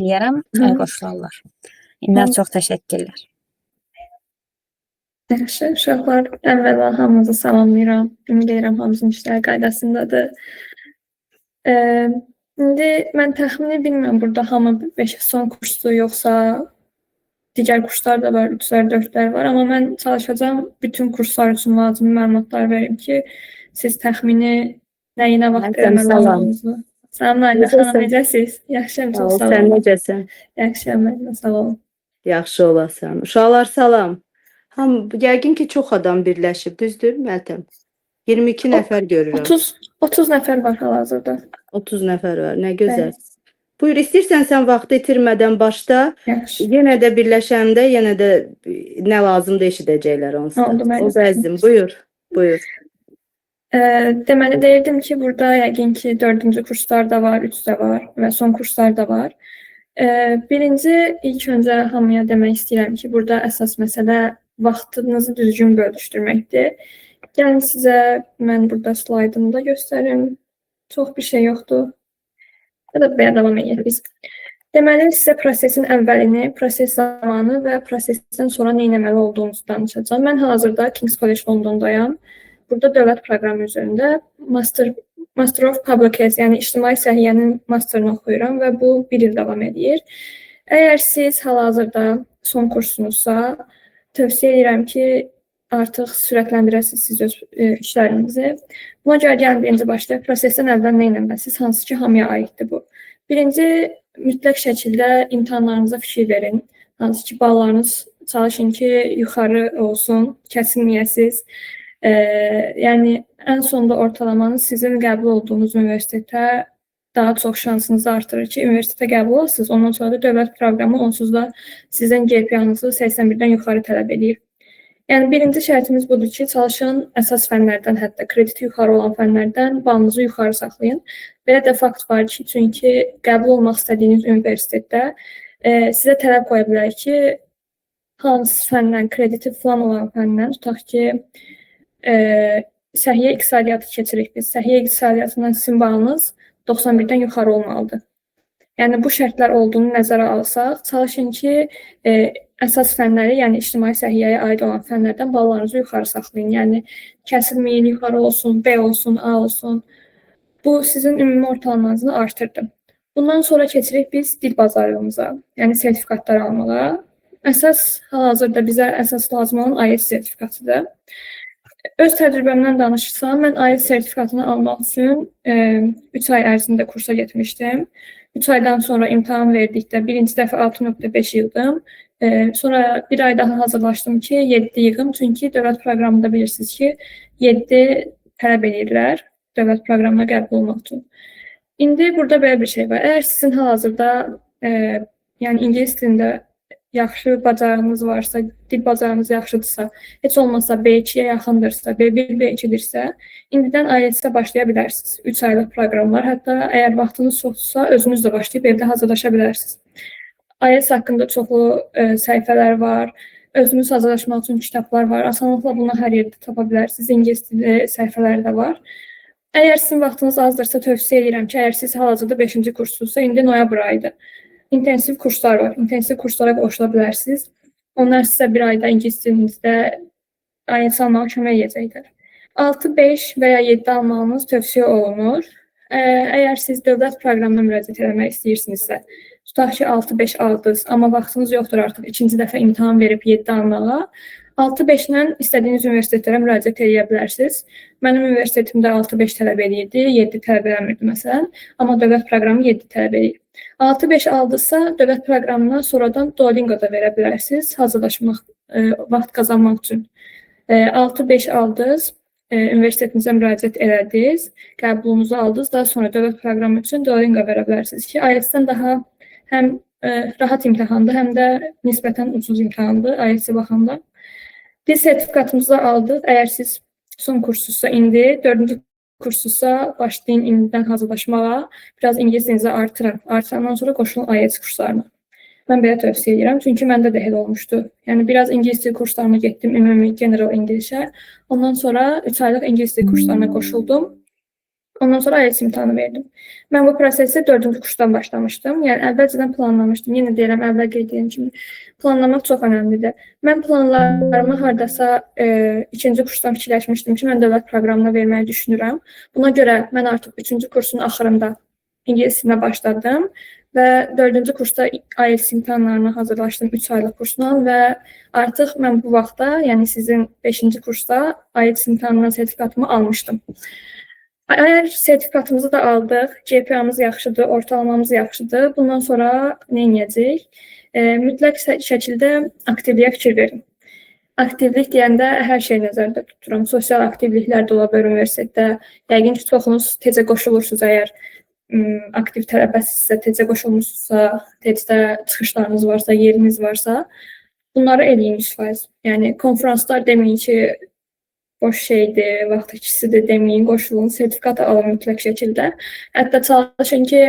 eləyərəm, qoşularlar. İndən çox təşəkkürlər. Yaxşı, uşaqlar, əvvəla hamınızı salamlayıram. Ümid edirəm hamımızın işləri qaydasındadır. İndi mən təxmini bilmirəm, burada hamı 5 son kursdur, yoxsa digər kurslar da var, 3-lər, 4-lər var. Amma mən çalışacağam bütün kurslar üçün lazım məlumatlar verim ki, siz təxmini nəyinə vaxt eləməli olduğunuzu. Salam Nailə xanım, necəsiz? Yaxşıyam, çox sağ olun. Sən necəsən? Yaxşıyam, mən də, sağ olun. Yaxşı olasan. Uşaqlar, salam. Yəqin ki, çox adam birləşib, düzdür, Məltəm? 22 nəfər görürəm. 30 nəfər var hal-hazırda. 30 nəfər var, nə gözəl. Bəli. Buyur, istəyirsən sən vaxtı itirmədən başda, yaxşı. Yenə də birləşəndə, yenə də nə lazımdır eşidəcəklər onsuz. Oldu, o bəzim, buyur, buyur. Deməli, deyirdim ki, burada yəqin ki, 4-cü kurslar da var, 3 də var və son kurslar da var. Birinci, ilk öncə hamıya demək istəyirəm ki, burada əsas məsələ vaxtınızı düzgün bölüşdürməkdir. Gəlin sizə, mən burada slaydımı da göstərim. Çox bir şey yoxdur. Ya da belə davam edək biz. Deməli, sizə prosesin əvvəlini, proses zamanı və prosesdən sonra nə etməli olduğunuzu danışacağam. Mən hal-hazırda King's College Londondayam. Burada dövlət proqramı üzərində Master of Public Health, yəni ictimai səhiyyənin masterını oxuyuram və bu bir il davam edir. Əgər siz hal-hazırda son kursunuzsa, tövsiyə edirəm ki, artıq sürətləndirəsiniz siz öz işlərinizi. Buna görə gəlin birinci başlayaq. Prosesdən əvvəl nə etməlisiniz? Hansı ki, hamıya aiddir bu. Birinci, mütləq şəkildə imtahanlarınıza fikir verin. Hansı ki, ballarınız çalışın ki, yuxarı olsun, kəsilməyəsiniz. Yəni, ən sonda ortalamanız sizin qəbul olduğunuz universitetə daha çox şansınızı artırır ki, universitetə qəbul olursunuz. Ondan sonra da dövlət proqramı onsuz da sizin GPA-nızı 81-dən yuxarı tələb edir. Yəni, birinci şərtimiz budur ki, çalışın əsas fənlərdən, hətta krediti yuxarı olan fənlərdən balınızı yuxarı saxlayın. Belə də fakt var ki, çünki qəbul olmaq istədiyiniz universitetdə sizə tələb qoya bilər ki, hansı fəndən, krediti falan olan fəndən, tutaq ki, səhiyyə iqtisadiyyatı keçirik biz. Səhiyyə iqtisadiyyatından sizin balınız 91-dən yuxarı olmalıdır. Yəni, bu şərtlər olduğunu nəzərə alsaq, çalışın ki, əsas fənləri, yəni ictimai səhiyyəyə aid olan fənlərdən ballarınızı yuxarı saxlayın. Yəni, kəsilməyin, yuxarı olsun, B olsun, A olsun. Bu, sizin ümumi ortalamanızı artırdı. Bundan sonra keçirik biz dil bazarlığımıza, yəni sertifikatlar almağa. Əsas, hal-hazırda bizə əsas lazım olan IELTS sertifikatıdır. Öz təcrübəmdən danışırsam, mən IELTS sertifikatını almaq üçün 3 ay ərzində kursa getmişdim. 3 aydan sonra imtahan verdikdə birinci dəfə 6.5 yığdım. Sonra bir ay daha hazırlaşdım ki, 7 yığım. Çünki dövlət proqramında bilirsiniz ki, 7 tələb edirlər dövlət proqramına qəbul olmaq üçün. İndi burada belə bir şey var. Əgər sizin hal-hazırda yəni ingilis dilində yaxşı bacarığınız varsa, dil bacarığınız yaxşıdırsa, heç olmasa B2-yə yaxındırsa, B1, B2-dirsə, indidən IELTS-ə başlaya bilərsiniz. 3 aylıq proqramlar. Hətta əgər vaxtınız çoxdursa, özünüz də başlayıb evdə hazırlaşa bilərsiniz. IELTS haqqında çoxlu səhifələr var, özünüz hazırlaşmaq üçün kitablar var. Asanlıqla bunu hər yerdə tapa bilərsiniz. İngilis dili səhifələri də var. Əgər sizin vaxtınız azdırsa, tövsiyə edirəm ki, əgər siz hal-hazırda 5-ci kursunuzsa, indi noyabr ayıdır. İntensiv kurslar var. İntensiv kurslara qoşula bilərsiniz. Onlar sizə bir ayda ingilis dilinizdə IELTS almağa kömək edəcəklər. 6, 5 və ya 7 almağınız tövsiyə olunur. Əgər siz dövlət proqramına müraciət eləmək istəyirsinizsə, tutaq ki, 6, 5 aldınız, amma vaxtınız yoxdur artıq ikinci dəfə imtahan verib 7 almağa, 6, 5 ilə istədiyiniz universitetlərə müraciət edə bilərsiniz. Mənim universitetimdə 6, 5 tələb edirdi, 7 tələb eləmirdi məsələn, amma dövlət proqramı 7 tələb edir. 6, 5 aldısa, dövlət proqramına sonradan Duolingo da verə bilərsiniz, hazırlaşmaq, vaxt qazanmaq üçün. 6, 5 aldınız, universitetinizə müraciət elədiniz, qəbulunuzu aldınız, daha sonra dövlət proqramı üçün Duolingo verə bilərsiniz ki, IELTS-dən daha həm rahat imtahandır, həm də nisbətən ucuz imtahandır IELTS-ə baxanda. Dil sertifikatımızı aldıq. Əgər siz son kursussa indi, 4-cü kursusa başlayın indidən hazırlaşmağa, biraz ingilis dilinizi artırın. Artırandan sonra qoşulun IELTS kurslarına. Mən belə tövsiyə edirəm, çünki məndə də elə olmuşdu. Yəni, biraz ingilis dili kurslarına getdim, ümumi general İngilizcə. Ondan sonra 3 aylıq ingilis dili kurslarına qoşuldum. Ondan sonra IELTS imtahanı verdim. Mən bu prosesi 4-cü kursdan başlamışdım. Yəni əvvəlcədən planlamışdım. Yenə deyirəm, əvvəl qeyd etdiyim kimi planlamaq çox önəmlidir. Mən planlarımı hardasa 2-ci kursdan fikirləşmişdim ki, mən dövlət proqramına verməyi düşünürəm. Buna görə mən artıq 3-cü kursun axırında ingilis dilinə başladım və 4-cü kursda IELTS imtahanlarına hazırlaşdım 3 aylıq kursla və artıq mən bu vaxtda, yəni sizin 5-ci kursda IELTS imtahanından sertifikatımı almışdım. Əgər sertifikatımızı da aldıq, GPA-mız yaxşıdır, ortalamamız yaxşıdır, bundan sonra nə edəcəyik? Mütləq şəkildə aktivliyə fikir verin. Aktivlik deyəndə hər şey nəzərdə tuturam. Sosial aktivliklər də ola bilər universitetdə. Yəqin ki, çoxunuz tezə qoşulursunuz əgər aktiv tələbəsinizsə, tezə qoşulmuşsunuzsa, tezdə çıxışlarınız varsa, yeriniz varsa, bunları eləyin 100%. Yəni, konferanslar deməyin ki, boş şeydir, vaxt ikisidir deməyin, qoşulun, sertifikat alın mütləq şəkildə. Hətta çalışın ki,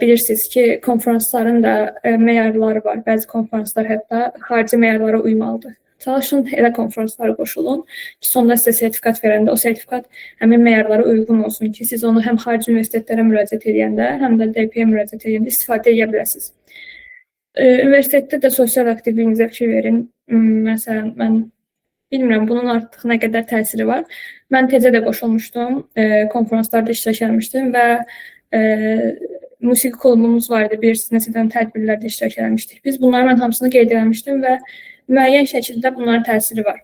bilirsiniz ki, konferansların da meyarları var. Bəzi konferanslar hətta xarici meyarlara uymalıdır. Çalışın, elə konferanslara qoşulun ki, sonda sizə sertifikat verəndə o sertifikat həmin meyarlara uyğun olsun ki, siz onu həm xarici universitetlərə müraciət edəndə, həm də DP-yə müraciət edəndə istifadə edə biləsiniz. Universitetdə də sosial aktivliyinizə fikir verin. Məsələn, mən bilmirəm, bunun artıq nə qədər təsiri var. Mən tezə də qoşulmuşdum, konferanslarda iştirak etmişdim və musiqi klubumuz var idi, bir nəsədən tədbirlərdə iştirak etmişdik. Biz bunları mən hamısını qeyd etmişdim və müəyyən şəkildə bunların təsiri var.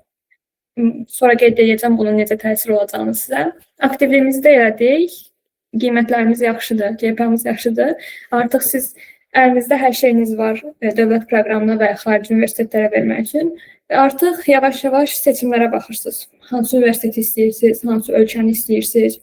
Sonra qeyd edəcəm bunun necə təsir olacağını sizə. Aktivliyimizi də elədik, qiymətlərimiz yaxşıdır, GPA-mız yaxşıdır. Artıq siz əlinizdə hər şeyiniz var dövlət proqramına və xarici universitetlərə vermək üçün. Artıq yavaş-yavaş seçimlərə baxırsınız. Hansı universiteti istəyirsiniz, hansı ölkəni istəyirsiniz,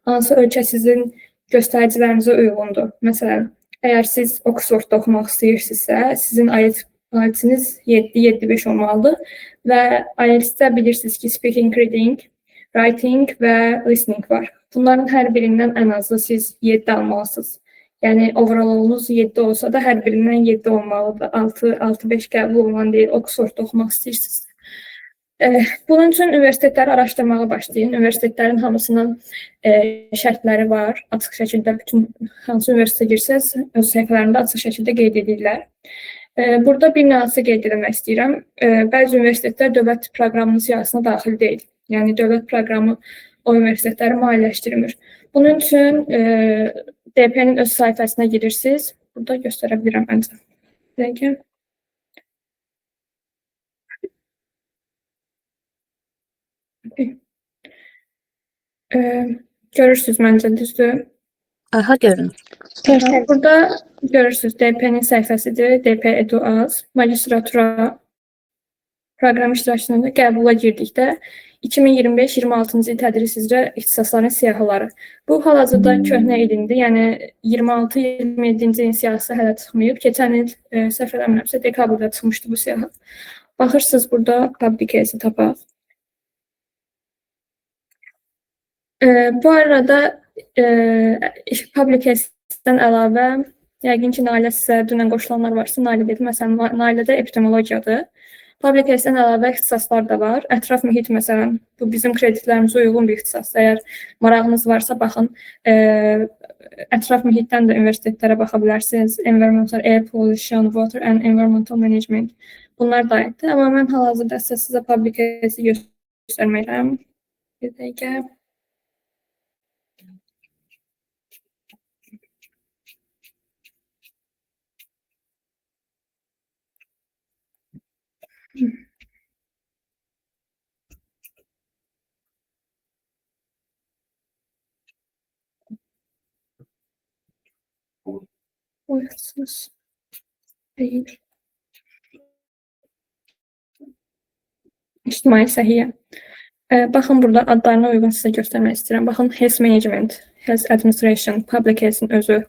hansı ölkə sizin göstəricilərinizə uyğundur. Məsələn, əgər siz Oxfordda oxumaq istəyirsinizsə, sizin IELTS-iniz 7-7-5 olmalıdır və IELTS-də bilirsiniz ki, speaking, reading, writing və listening var. Bunların hər birindən ən azı siz 7 almalısınız. Yəni, overallunuz 7 olsa da hər birindən 7 olmalıdır. 6, 6-5 qəbul olunan deyil, Oxfordda oxumaq istəyirsiniz. Bunun üçün universitetləri araşdırmağa başlayın. Universitetlərin hamısının şərtləri var. Açıq şəkildə bütün hansı universitetə girsəz, öz səhifələrində açıq şəkildə qeyd edirlər. Burada bir nüansı qeyd etmək istəyirəm. Bəzi universitetlər dövlət proqramının siyahısına daxil deyil. Yəni, dövlət proqramı o universitetləri maliyyələşdirmir. Bunun üçün DP-nin öz səhifəsinə girirsiniz. Burada göstərə bilirəm məncə. Bir dəqiqə. Görürsünüz məncə, düzdür? Aha, görünür. Burada görürsünüz, DP-nin səhifəsidir. DP Edu.az. Magistratura proqram iştirakçısında qəbula girdikdə 2025-26-cı il tədris üzrə ixtisasların siyahıları. Bu, hal-hazırda köhnə ilindir. Yəni, 26-27-ci ilin siyahısı hələ çıxmayıb. Keçən il, səhv eləmirəmsə, dekabrda çıxmışdı bu siyahı. Baxırsınız, burada public case-i tapaq. Bu arada, public case-dən əlavə, yəqin ki, Nailə sizə dünən qoşulanlar varsa, Nailə dedi. Məsələn, Nailədə epidemiologiyadır. Public health-dən əlavə ixtisaslar da var. Ətraf mühit, məsələn, bu bizim kreditlərimizə uyğun bir ixtisasdır. Əgər marağınız varsa, baxın, ətraf mühitdən də universitetlərə baxa bilərsiniz. Environmental Air Pollution, Water and Environmental Management. Bunlar da aiddir. Amma mən hal-hazırda sizə public health-i göstərməyirəm. Bir dəqiqə. Bu ixtisas deyil. İctimai səhiyyə. Baxın, burada adlarına uyğun sizə göstərmək istəyirəm. Baxın, Health Management, Health Administration, Public Health-in özü,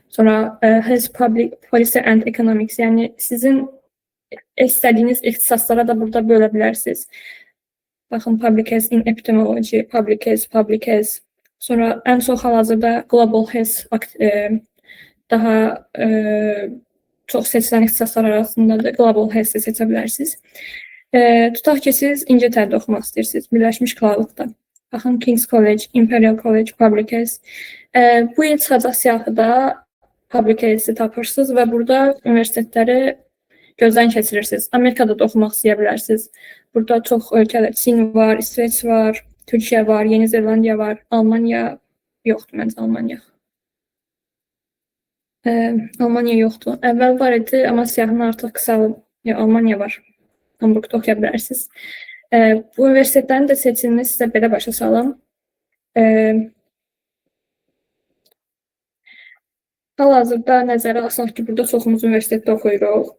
sonra Health Public Policy and Economics. Yəni, sizin istədiyiniz ixtisaslara da burada bölə bilərsiniz. Baxın, Public Health in Epidemiology, Public Health, Public Health. Sonra ən çox hal-hazırda Global Health daha çox seçilən ixtisaslar arasındadır. Global Health-i seçə bilərsiniz. Tutaq ki, siz İngiltərədə oxumaq istəyirsiniz, Birləşmiş Krallıqda. Baxın, King's College, Imperial College, Public Health. Bu il çıxacaq siyahıda Public Health-i tapırsınız və burada universitetləri gözdən keçirirsiniz. Amerikada da oxumaq istəyə bilərsiniz. Burada çox ölkələr, Çin var, İsveç var, Türkiyə var, Yeni Zelandiya var, Almaniya yoxdur məncə, Almaniya. Almaniya yoxdur. Əvvəl var idi, amma siyahını artıq qısalıb. Ya, Almaniya var. Hamburgda oxuya bilərsiniz. Bu universitetlərin də seçimini sizə belə başa salım. Hal-hazırda nəzərə alsaq ki, burada çoxumuz universitetdə oxuyuruq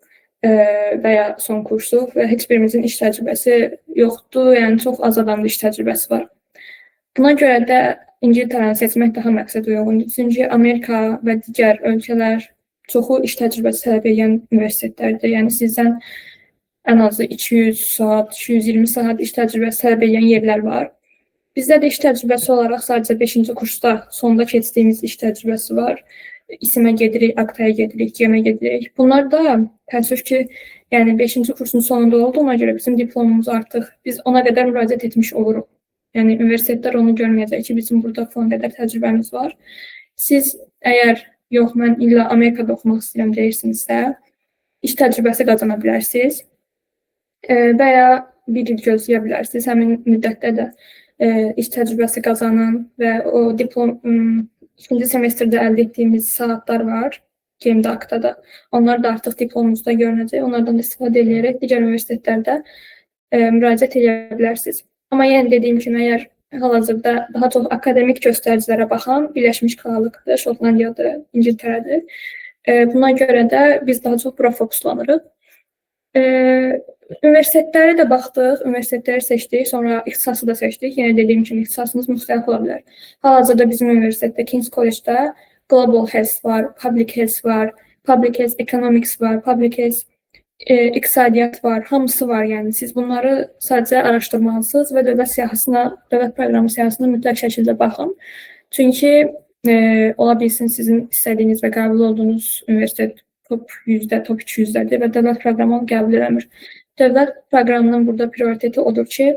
və ya son kursuq və heç birimizin iş təcrübəsi yoxdur, yəni çox az adamda iş təcrübəsi var. Buna görə də İngiltərəni seçmək daha məqsəd uyğundur. Çünki Amerika və digər ölkələr çoxu iş təcrübəsi tələb edən universitetlərdir. Yəni sizdən ən azı 200 saat, 220 saat iş təcrübəsi tələb edən yerlər var. Bizdə də iş təcrübəsi olaraq sadəcə 5-ci kursda sonda keçdiyimiz iş təcrübəsi var. İSİM-ə gedirik, Aktaya gedirik, GM-ə gedirik. Bunlar da təəssüf ki, yəni 5-ci kursun sonunda olduğuna görə bizim diplomumuz artıq biz ona qədər müraciət etmiş oluruq. Yəni universitetlər onu görməyəcək ki, bizim burada falan qədər təcrübəmiz var. Siz əgər yox, mən illa Amerikada oxumaq istəyirəm deyirsinizsə, iş təcrübəsi qazana bilərsiniz və ya bir il gözləyə bilərsiniz. Həmin müddətdə də iş təcrübəsi qazanın və o diplom ikinci semestrdə əldə etdiyimiz saatlar var GMD Aktada. Onlar da artıq diplomumuzda görünəcək. Onlardan da istifadə edərək digər universitetlərdə müraciət edə bilərsiniz. Amma yenə dediyim kimi, əgər hal-hazırda daha çox akademik göstəricilərə baxan Birləşmiş Krallıqdır, Şotlandiyadır, İngiltərədir. Buna görə də biz daha çox bura fokuslanırıq. Universitetlərə də baxdıq, universitetləri seçdik, sonra ixtisası da seçdik. Yenə dediyim kimi, ixtisasımız müxtəlif ola bilər. Hal-hazırda bizim universitetdə, King's College-da Global Health var, Public Health var, Public Health Economics var, Public Health iqtisadiyyat var, hamısı var. Yəni siz bunları sadəcə araşdırmalısınız və dövlət siyahısına, dövlət proqramı siyahısına mütləq şəkildə baxın. Çünki ola bilsin sizin istədiyiniz və qəbul olduğunuz universitet top 100-də, top 200-dədir və dövlət proqramı onu qəbul eləmir. Dövlət proqramının burada prioriteti odur ki,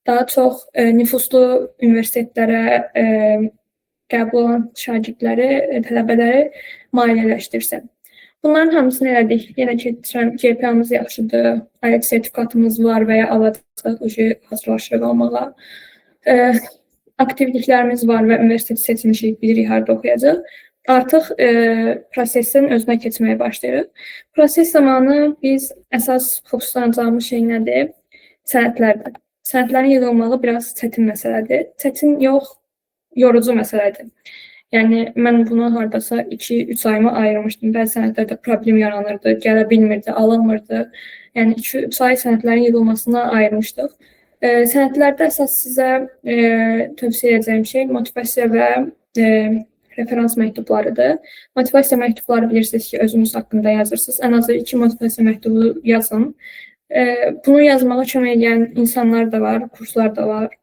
daha çox nüfuzlu universitetlərə qəbul olan şagirdləri, tələbələri maliyyələşdirsin. Bunların hamısını elədik. Yenə keçirəm, GPA-mız yaxşıdır, IELTS sertifikatımız var və ya alacaq, hazırlaşırıq almağa. Aktivliklərimiz var və universitet seçmişik, bilirik harada oxuyacaq. Artıq prosesin özünə keçməyə başlayırıq. Proses zamanı biz əsas fokuslanacağımız şey nədir? Sənədlərdir. Sənədlərin yığılmağı biraz çətin məsələdir. Çətin yox, yorucu məsələdir. Yəni, mən buna haradasa 2-3 ayımı ayırmışdım. Bəzi sənədlərdə problem yaranırdı, gələ bilmirdi, alınmırdı. Yəni, 2-3 ay sənədlərin yığılmasına ayırmışdıq. Sənədlərdə əsas sizə tövsiyə edəcəyim şey motivasiya və referans məktublarıdır. Motivasiya məktubları bilirsiniz ki, özünüz haqqında yazırsınız. Ən azı 2 motivasiya məktubu yazın. Bunu yazmağa kömək edən insanlar da var, kurslar da var.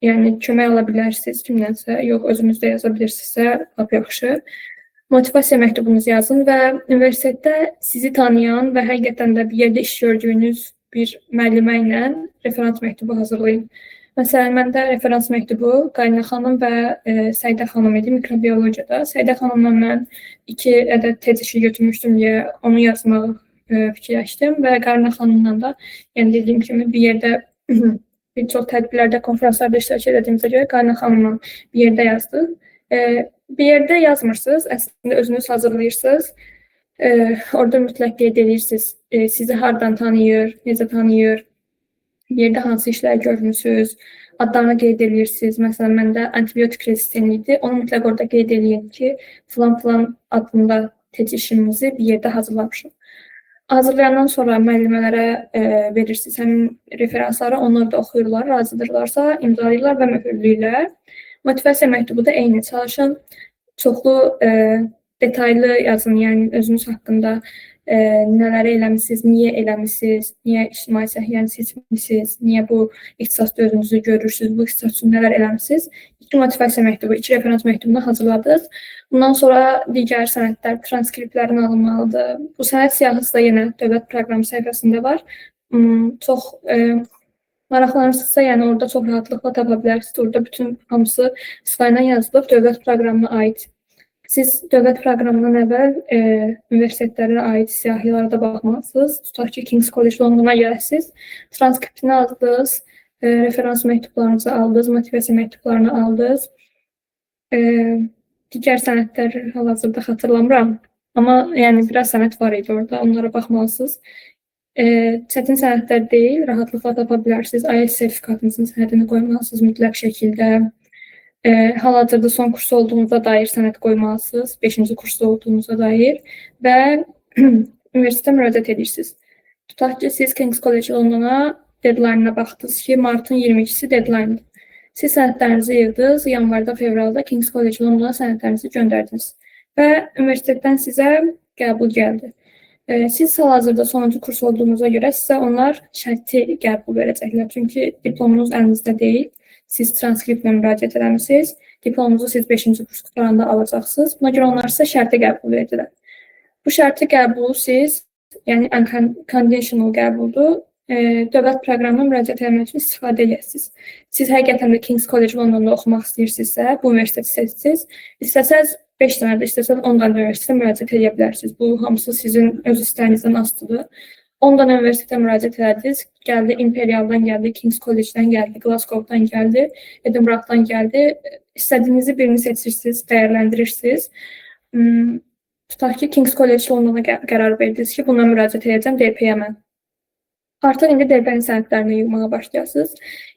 Yəni, kömək ala bilərsiniz kimdənsə, yox, özünüz də yaza bilirsinizsə, lap yaxşı. Motivasiya məktubunuzu yazın və universitetdə sizi tanıyan və həqiqətən də bir yerdə iş gördüyünüz bir müəllimə ilə referans məktubu hazırlayın. Məsələn, məndə referans məktubu Qayna xanım və Səidə xanım idi mikrobiologiyada. Səidə xanımla mən 2 ədəd tez işi götürmüşdüm deyə onu yazmağı fikirləşdim və Qayna xanımla da, yəni dediyim kimi bir yerdə bir çox tədbirlərdə, konferanslarda iştirak edədiyimizə görə Qayna xanımla bir yerdə yazdıq. Bir yerdə yazmırsınız, əslində özünüz hazırlayırsınız. Orada mütləq qeyd edirsiniz, sizi hardan tanıyır, necə tanıyır, bir yerdə hansı işlər görmüsünüz, adlarını qeyd edirsiniz. Məsələn, məndə antibiotik rezistentliyi idi, onu mütləq orada qeyd edin ki, filan-filan adında tez işimizi bir yerdə hazırlamışım. Hazırlayandan sonra müəllimələrə verirsiniz həmin referansları, onlar da oxuyurlar, razıdırlarsa imzalayırlar və möhürlüyürlər. Motivasiya məktubu da eyni, çalışın, çoxlu detaylı yazın, yəni özünüz haqqında nələri eləmisiniz, niyə eləmisiniz, niyə ictimai səhiyyəni seçmisiniz, niyə bu ixtisasda özünüzü görürsünüz, bu ixtisas üçün nələr eləmisiniz. 2 motivasiya məktubu, 2 referans məktubunu hazırladınız. Bundan sonra digər sənədlər, transkriptlərin alınmalıdır. Bu sənəd siyahısı da yenə dövlət proqramı səhifəsində var. Çox Maraqlanırsınızsa, yəni orada çox rahatlıqla tapa bilərsiniz. Orada bütün hamısı sırayla yazılıb dövlət proqramına aid. Siz dövlət proqramından əvvəl universitetlərə aid siyahılara da baxmalısınız. Tutaq ki, King's College Londona gələsiniz, transkriptini aldınız, referans məktublarınızı aldınız, motivasiya məktublarını aldınız. Digər sənədlər hal-hazırda xatırlamıram. Amma yəni biraz sənəd var idi orada, onlara baxmalısınız. Çətin sənədlər deyil, rahatlıqla tapa bilərsiniz. IELTS sertifikatınızın sənədini qoymalısınız mütləq şəkildə. Hal-hazırda son kursda olduğunuza dair sənəd qoymalısınız, 5-ci kursda olduğunuza dair və universitetə müraciət edirsiniz. Tutaq ki, siz King's College Londona deadline-ına baxdınız ki, martın 22-si deadline-dır. Siz sənədlərinizi yığdınız, yanvarda, fevralda King's College Londona sənədlərinizi göndərdiniz və universitetdən sizə qəbul gəldi. Siz hal-hazırda sonuncu kurs olduğunuza görə sizə onlar şərti qəbul verəcəklər. Çünki diplomunuz əlinizdə deyil. Siz transkriptlə müraciət eləmisiniz. Diplomunuzu siz 5-ci kurs qurtaranda alacaqsınız. Buna görə onlar sizə şərti qəbul verdilər. Bu şərti qəbulu siz, yəni unconditional qəbuldur, dövlət proqramına müraciət etmək üçün istifadə edəsiniz. Siz həqiqətən də King's College Londonda oxumaq istəyirsinizsə, bu universiteti seçsiniz. İstəsəz 5 dənə də, istəsəz 10 dənə universitetə müraciət edə bilərsiniz. Bu hamısı sizin öz istəyinizdən asılıdır. 10 dənə universitetə müraciət elədiniz. Gəldi Imperialdan gəldi, King's College'dən gəldi, Glasgow'dan gəldi, Edinburgh'dan gəldi. İstədiyinizi birini seçirsiniz, dəyərləndirirsiniz. Tutaq ki, King's College Londona qərar verdiniz ki, buna müraciət edəcəm DP-yə mən. Artıq indi DP-nin sənədlərini yığmağa başlayasınız.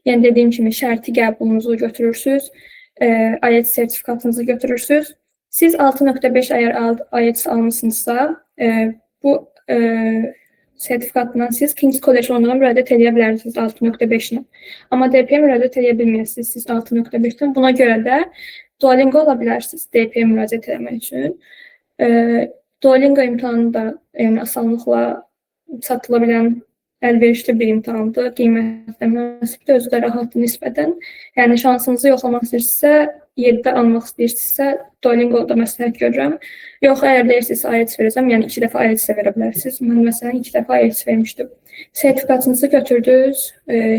Yəni dediyim kimi şərti qəbulunuzu götürürsünüz, IELTS sertifikatınızı götürürsünüz. Siz 6.5 əgər IELTS almısınızsa, bu sertifikatla siz King's College Londona müraciət edə bilərsiniz 6.5 ilə. Amma DP-yə müraciət edə bilməyəsiniz siz 6.5-dən. Buna görə də Duolingo ala bilərsiniz DP-yə müraciət etmək üçün. Duolingo imtahanı da yəni asanlıqla satıla bilən əlverişli bir imtahandır. Qiymətlə münasibdir, özü də rahatdır nisbətən. Yəni şansınızı yoxlamaq istəyirsinizsə, 7-də almaq istəyirsinizsə, Duolingo-da məsləhət görürəm. Yox, əgər deyirsinizsə IELTS verəcəm, yəni 2 dəfə IELTS də verə bilərsiniz. Mən məsələn 2 dəfə IELTS vermişdim. Sertifikatınızı götürdünüz,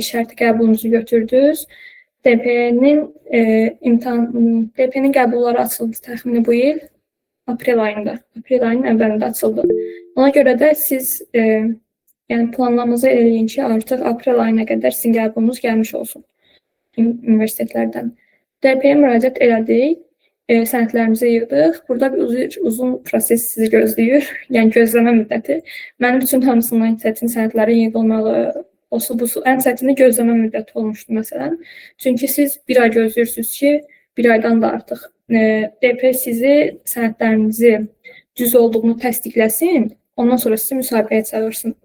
şərti qəbulunuzu götürdünüz. DP-nin DP-nin qəbulları açıldı təxmini bu il aprel ayında. Aprel ayının əvvəlində açıldı. Ona görə də siz yəni planlamanızı eləyin ki, artıq aprel ayına qədər sizin qəbulunuz gəlmiş olsun universitetlərdən. DP-yə müraciət elədik, sənədlərimizi yığdıq. Burada bir uzun proses sizi gözləyir, yəni gözləmə müddəti. Mənim üçün hamısından çətin sənədlərin yığılmağı, osu busu, ən çətini gözləmə müddəti olmuşdu məsələn. Çünki siz bir ay gözləyirsiniz ki, bir aydan da artıq DP sizi sənədlərinizi düz olduğunu təsdiqləsin, ondan sonra sizi müsahibəyə çağırsın.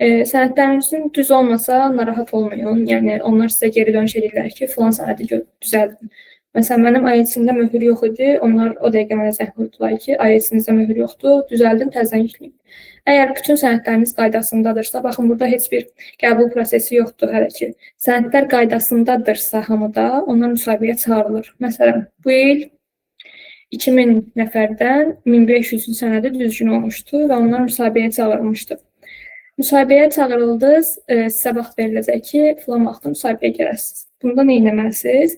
Sənədlərinizin düz olmasa narahat olmayın. Yəni onlar sizə geri dönüş edirlər ki, filan sənədi düzəldin. Məsələn, mənim IELTS-imdə möhür yox idi. Onlar o dəqiqə mənə zəng vurdular ki, IELTS-inizdə möhür yoxdur, düzəldin, təzədən yükləyin. Əgər bütün sənədləriniz qaydasındadırsa, baxın burada heç bir qəbul prosesi yoxdur hələ ki. Sənədlər qaydasındadırsa hamıda, onlar müsahibəyə çağırılır. Məsələn, bu il 2000 nəfərdən 1500-ün sənədi düzgün olmuşdu və onlar müsahibəyə çağırılmışdı. Müsahibəyə çağırıldınız, sizə vaxt veriləcək ki, filan vaxtda müsahibəyə gələsiniz. Bunda nə etməlisiniz?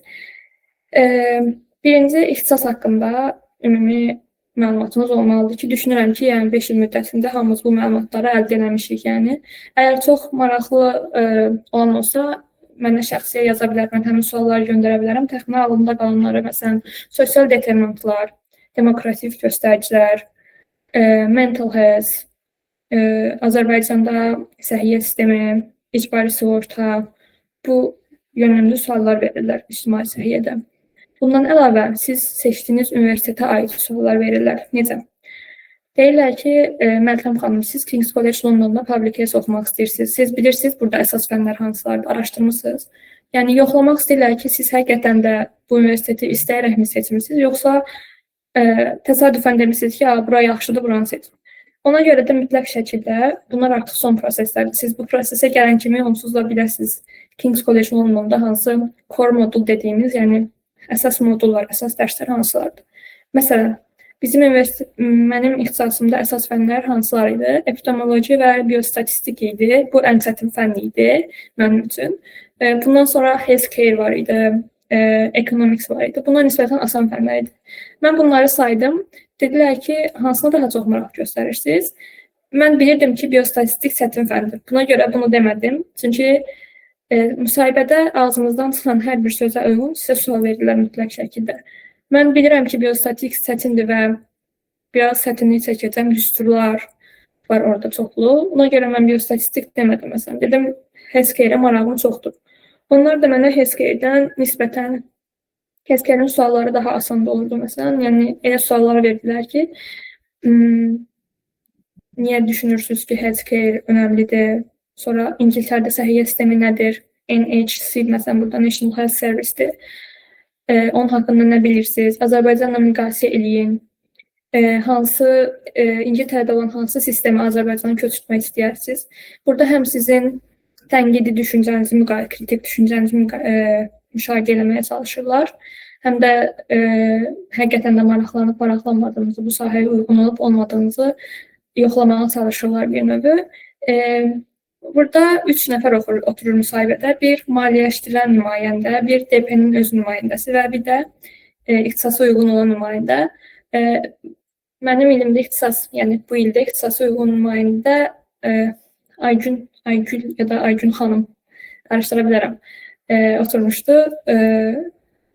Birinci, ixtisas haqqında ümumi məlumatınız olmalıdır ki, düşünürəm ki, yəni 5 il müddətində hamımız bu məlumatları əldə eləmişik. Yəni, əgər çox maraqlı olan olsa, mənə şəxsiyə yaza bilər, mən həmin sualları göndərə bilərəm. Təxminən ağlımda qalanları, məsələn, sosial determinantlar, demokratik göstəricilər, mental health, Azərbaycanda səhiyyə sistemi, icbari sığorta, bu yönümlü suallar verirlər ictimai səhiyyədə. Bundan əlavə, siz seçdiyiniz universitetə aid suallar verirlər. Necə? Deyirlər ki, Məltəm xanım, siz King's College Londonda Public Health oxumaq istəyirsiniz. Siz bilirsiniz, burada əsas fənlər hansılardır, araşdırmısınız. Yəni, yoxlamaq istəyirlər ki, siz həqiqətən də bu universiteti istəyərəkmi seçmisiniz, yoxsa təsadüfən demişsiniz ki, bura yaxşıdır, buranı seçim. Ona görə də mütləq şəkildə bunlar artıq son proseslərdir. Siz bu prosesə gələn kimi onsuz da biləsiniz King's College Londonda hansı core modul dediyimiz, yəni əsas modullar, əsas dərslər hansılardır. Məsələn, Bizim universitet, mənim ixtisasımda əsas fənlər hansılar idi? Epidemioloji və biostatistik idi. Bu ən çətin fənn idi mənim üçün. Bundan sonra healthcare var idi, economics var idi. Bunlar nisbətən asan fənlər idi. Mən bunları saydım. Dedilər ki, hansına daha çox maraq göstərirsiniz? Mən bilirdim ki, biostatistik çətin fəndir. Buna görə bunu demədim. Çünki müsahibədə ağzınızdan çıxan hər bir sözə uyğun sizə sual verirlər mütləq şəkildə. Mən bilirəm ki, biostatistik çətindir və biraz çətinlik çəkəcəm, düsturlar var orada çoxlu. Ona görə mən biostatistik demədim məsələn. Dedim, healthcare-ə marağım çoxdur. Onlar da mənə healthcare-dən nisbətən, healthcare-in sualları daha asan da olurdu məsələn. Yəni, elə suallar verdilər ki, niyə düşünürsünüz ki, healthcare önəmlidir? Sonra İngiltərədə səhiyyə sistemi nədir? NHS, məsələn, burada National Health Service-dir. Onun haqqında nə bilirsiniz? Azərbaycanla müqayisə eləyin. Hansı İngiltərədə olan hansı sistemi Azərbaycana köçürtmək istəyirsiniz? Burada həm sizin tənqidi düşüncənizi, kritik düşüncənizi müşahidə eləməyə çalışırlar, həm də həqiqətən də maraqlanıb maraqlanmadığınızı, bu sahəyə uyğun olub olmadığınızı yoxlamağa çalışırlar bir növü. Burada 3 nəfər oturur müsahibədə. Bir maliyyələşdirən nümayəndə, bir DP-nin öz nümayəndəsi və bir də ixtisasa uyğun olan nümayəndə. Mənim ilimdə ixtisas, yəni bu ildə ixtisasa uyğun nümayəndə Aygül ya da Aygün xanım, qarışdıra bilərəm, oturmuşdu.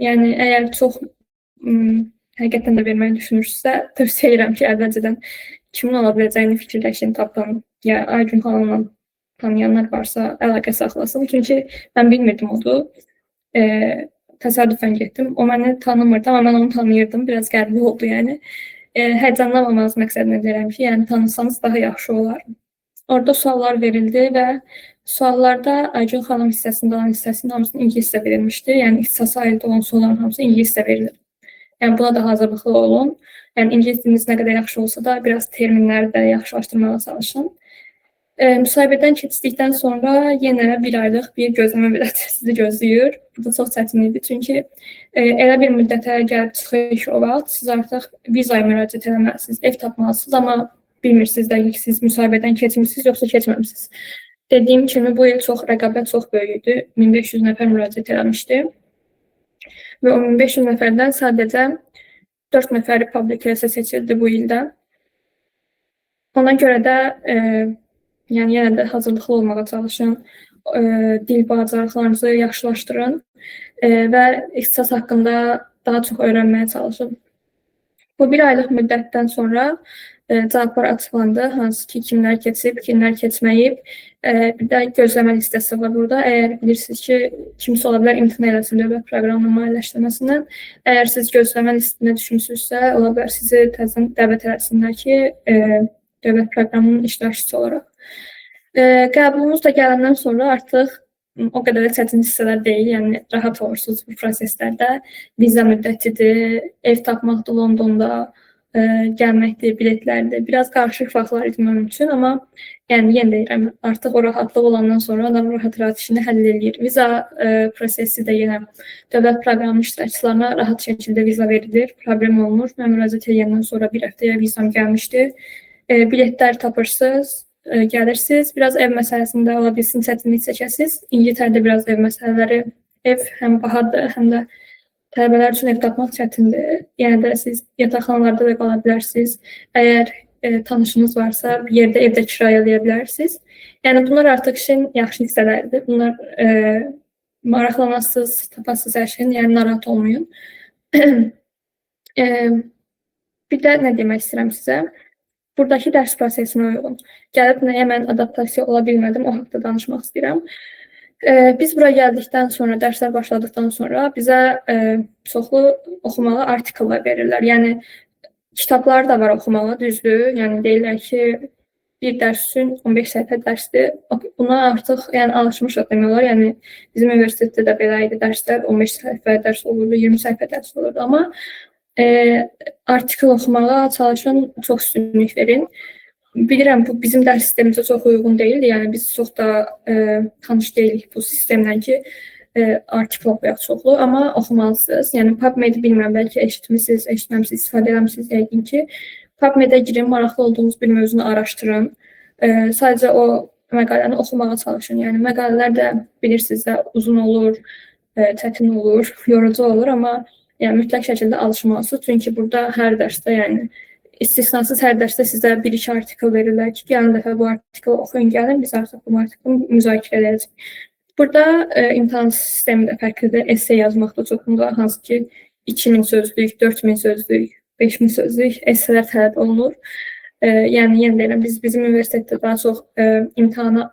Yəni əgər çox həqiqətən də verməyi düşünürsünüzsə, tövsiyə edirəm ki, əvvəlcədən kimin ola biləcəyini fikirləşin, tapın. Ya Aygün xanımla tanıyanlar varsa əlaqə saxlasın. Çünki mən bilmirdim odur. Təsadüfən getdim. O məni tanımırdı, amma mən onu tanıyırdım. Biraz qəribə oldu yəni. Həyəcanlanmamanız məqsədini deyirəm ki, yəni tanısanız daha yaxşı olar. Orada suallar verildi və suallarda Aygün xanım hissəsində olan hissəsinin hamısını ingiliscə verilmişdi. Yəni ixtisasa aid olan sualların hamısı ingiliscə verilir. Yəni buna da hazırlıqlı olun. Yəni ingilis diliniz nə qədər yaxşı olsa da biraz terminləri də yaxşılaşdırmağa çalışın. Müsahibədən keçdikdən sonra yenə bir aylıq bir gözləmə müddəti sizi gözləyir. Bu da çox çətin idi, çünki elə bir müddətə gəlib çıxır ki, o vaxt siz artıq vizaya müraciət eləməlisiniz, ev tapmalısınız, amma bilmirsiniz dəqiq siz müsahibədən keçmişsiniz, yoxsa keçməmişsiniz. Dediyim kimi bu il çox rəqabət çox böyük idi. 1500 nəfər müraciət eləmişdi və o 1500 nəfərdən sadəcə 4 nəfər public health-ə seçildi bu ildə. Ona görə də yəni yenə də hazırlıqlı olmağa çalışın, dil bacarıqlarınızı yaxşılaşdırın və ixtisas haqqında daha çox öyrənməyə çalışın. Bu bir aylıq müddətdən sonra cavablar açıqlandı, hansı ki, kimlər keçib, kimlər keçməyib. Bir də gözləmə listəsi var burada. Əgər bilirsiniz ki, kimsə ola bilər imtina eləsin dövlət proqramının maliyyələşdirməsindən. Əgər siz gözləmə listinə düşmüsünüzsə, ola bilər sizi təzədən dəvət eləsinlər ki, dövlət proqramının iştirakçısı olaraq. Qəbulunuz da gələndən sonra artıq o qədər də çətin hissələr deyil, yəni rahat olursunuz bu proseslərdə. Viza müddətidir, ev tapmaqdır Londonda, gəlməkdir, biletlərdir. Biraz qarışıq vaxtlar idi mənim üçün, amma yəni yenə deyirəm, artıq o rahatlıq olandan sonra adam rahat-rahat işini həll eləyir. Viza prosesi də yenə dövlət proqramının iştirakçılarına rahat şəkildə viza verilir, problem olmur. Mən müraciət edəndən sonra bir həftəyə vizam gəlmişdi. Biletlər tapırsınız, gəlirsiniz. Biraz ev məsələsində ola bilsin çətinlik çəkəsiniz. İngiltərədə biraz ev məsələləri, ev həm bahadır, həm də tələbələr üçün ev tapmaq çətindir. Yəni də siz yataqxanalarda da qala bilərsiniz. Əgər tanışınız varsa, bir yerdə evdə kirayə eləyə bilərsiniz. Yəni bunlar artıq işin yaxşı hissələridir. Bunlar maraqlanasınız, tapasınız hər şeyin, yəni narahat olmayın. Bir də nə demək istəyirəm sizə? Buradakı dərs prosesinə uyğun. Gəlib nəyə mən adaptasiya ola bilmədim, o haqda danışmaq istəyirəm. Biz bura gəldikdən sonra, dərslər başladıqdan sonra bizə çoxlu oxumağa artikellər verirlər. Yəni, kitablar da var oxumağa, düzdür. Yəni, deyirlər ki, bir dərs üçün 15 səhifə dərsdir. Buna artıq yəni, alışmışıq demək olar. Yəni, bizim universitetdə də belə idi dərslər, 15 səhifə dərs olurdu, 20 səhifə dərs olurdu. Amma artikel oxumağa çalışın, çox üstünlük verin. Bilirəm, bu bizim dərs sistemimizə çox uyğun deyildi. Yəni, biz çox da tanış deyilik bu sistemlə ki, Artikel oxuyaq çoxlu, amma oxumalısınız. Yəni PubMed bilmirəm, bəlkə eşitmisiniz, eşitməmisiniz, istifadə eləmisiniz yəqin ki. PubMed-ə girin, maraqlı olduğunuz bir mövzunu araşdırın. Sadəcə o məqaləni oxumağa çalışın. Yəni məqalələr də bilirsiniz də uzun olur, çətin olur, yorucu olur, amma yəni mütləq şəkildə alışmalısınız. Çünki burada hər dərsdə, yəni istisnasız hər dərsdə sizə bir-iki artikel verirlər ki, gəlin dəfə bu artikeli oxuyun, gəlin, biz artıq bu artikeli müzakirə edəcəyik. Burada imtahan sistemi də fərqlidir. Esse yazmaq da çoxunda, hansı ki 2000 sözlük, 4000 sözlük, 5000 sözlük esselər tələb olunur. Yəni yenə deyirəm, bizim universitetdə daha çox imtahana,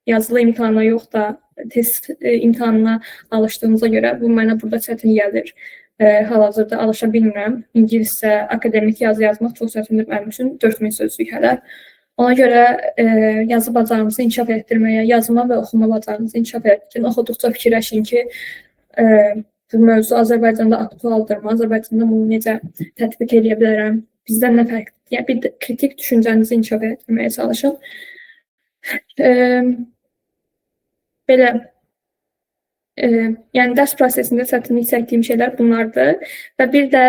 yazılı imtahana yox da test imtahanına alışdığımıza görə bu mənə burada çətin gəlir. Hal-hazırda alışa bilmirəm. İngiliscə akademik yazı yazmaq çox çətindir mənim üçün, 4000 sözlük hələ. Ona görə yazı bacarığınızı inkişaf etdirməyə, yazma və oxuma bacarığınızı inkişaf etdirin. Oxuduqca fikirləşin ki, bu mövzu Azərbaycanda aktualdırmı? Azərbaycanda bunu necə tətbiq edə bilərəm? Bizdən nə fərqlidir? Yəni, bir də kritik düşüncənizi inkişaf etdirməyə çalışın. Belə, yəni dərs prosesində çətinlik çəkdiyim şeylər bunlardır. Və bir də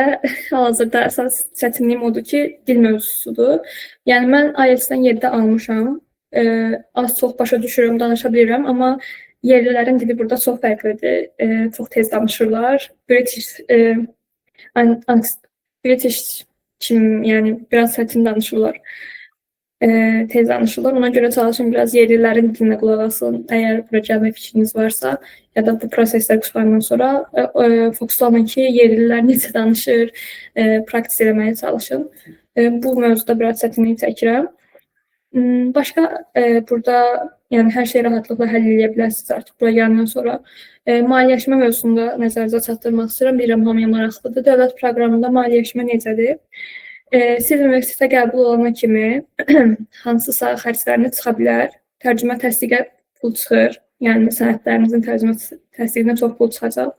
hal-hazırda əsas çətinliyim odur ki, dil mövzusudur. Yəni mən IELTS-dən 7 almışam. Az-çox başa düşürəm, danışa bilirəm, amma yerlilərin dili burada çox fərqlidir. Çox tez danışırlar. British kimi, yəni biraz çətin danışırlar. Tez danışırlar. Ona görə çalışın biraz yerlilərin dilinə qulaq asın. Əgər bura gəlmə fikriniz varsa, ya da bu proseslər qurtarandan sonra fokuslanın ki, yerlilər necə danışır, praktis eləməyə çalışın. Bu mövzuda biraz çətinlik çəkirəm. Başqa burada yəni hər şeyi rahatlıqla həll edə bilərsiniz artıq bura gələndən sonra. Maliyyələşmə mövzusunda nəzərinizə çatdırmaq istəyirəm. Bilirəm hamıya maraqlıdır. Dövlət proqramında maliyyələşmə necədir? Siz universitetə qəbul olana kimi hansısa xərcləriniz çıxa bilər. Tərcümə təsdiqə pul çıxır. Yəni sənədlərinizin tərcümə təsdiqinə çox pul çıxacaq.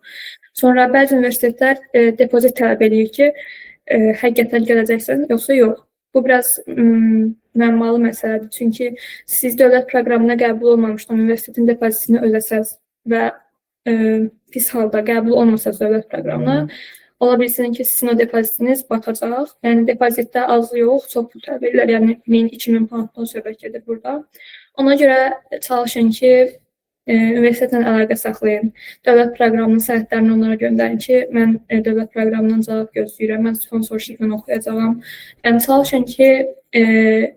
Sonra bəzi universitetlər depozit tələb eləyir ki, həqiqətən gələcəksən, yoxsa yox. Bu biraz müəmmalı məsələdir. Çünki siz dövlət proqramına qəbul olmamışdan universitetin depozitini ödəsəz və pis halda qəbul olmasaz dövlət proqramına, ola bilsin ki, sizin o depozitiniz batacaq. Yəni depozitdə az yox, çox pul tələb edirlər. Yəni 1000-2000 pounddan söhbət gedir burada. Ona görə çalışın ki, universitetlə əlaqə saxlayın. Dövlət proqramının sənədlərini onlara göndərin ki, mən dövlət proqramından cavab gözləyirəm, mən sponsorshiplə oxuyacağam. Yəni çalışın ki,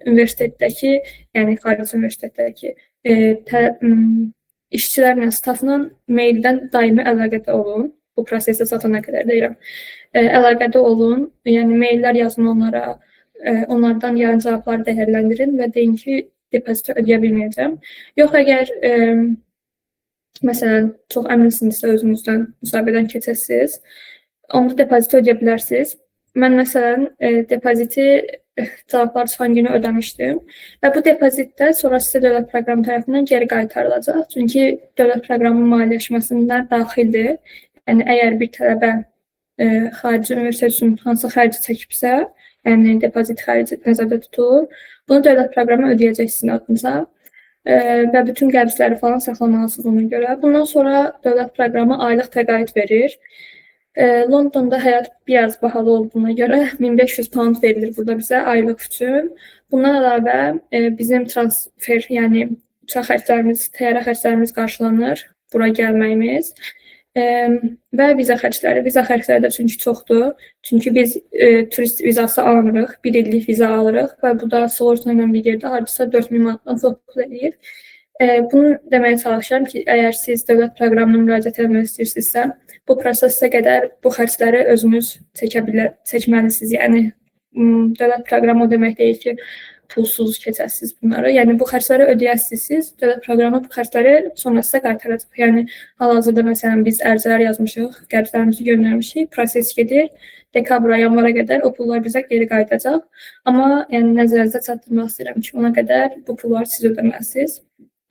universitetdəki, yəni xarici universitetdəki işçilərlə, stafla maildən daimi əlaqədə olun. Bu prosesə çatana qədər deyirəm. Əlaqədə olun, yəni maillər yazın onlara, onlardan gələn cavabları dəyərləndirin və deyin ki, depoziti ödəyə bilməyəcəm. Yox, əgər məsələn, çox əminsinizsə özünüzdən müsahibədən keçəsiniz, onda depoziti ödəyə bilərsiniz. Mən məsələn, depoziti cavablar çıxan günü ödəmişdim və bu depozitdə sonra sizə dövlət proqramı tərəfindən geri qaytarılacaq. Çünki dövlət proqramı maliyyələşməsindən daxildir. Yəni, əgər bir tələbə xarici universitet üçün hansı xərci çəkibsə, yəni depozit xərci nəzərdə tutulur, bunu dövlət proqramı ödəyəcək sizin adınıza və bütün qəbzləri falan saxlamalısınız ona görə. Bundan sonra dövlət proqramı aylıq təqaüd verir. Londonda həyat biraz bahalı olduğuna görə 1500 pound verilir burada bizə aylıq üçün. Bundan əlavə bizim transfer, yəni uçaq xərclərimiz, təyyarə xərclərimiz qarşılanır bura gəlməyimiz. Və viza xərcləri, viza xərcləri də çünki çoxdur. Çünki biz turist vizası almırıq, bir illik viza alırıq və bu da sığorta ilə bir yerdə hardasa 4000 manatdan çox pul eləyir. Bunu deməyə çalışıram ki, əgər siz dövlət proqramına müraciət etmək istəyirsinizsə, bu prosesə qədər bu xərcləri özünüz çəkməlisiniz. Yəni, dövlət proqramı o demək deyil ki, pulsuz keçəsiniz bunları. Yəni, bu xərcləri ödəyəsiniz siz, dövlət proqramı bu xərcləri sonra sizə qaytaracaq. Yəni, hal-hazırda məsələn biz ərizələr yazmışıq, qəbzlərimizi göndərmişik, proses gedir. Dekabra, yanvara qədər o pullar bizə geri qayıdacaq. Amma yəni, nəzərinizə çatdırmaq istəyirəm ki, ona qədər bu pulları siz ödəməlisiniz.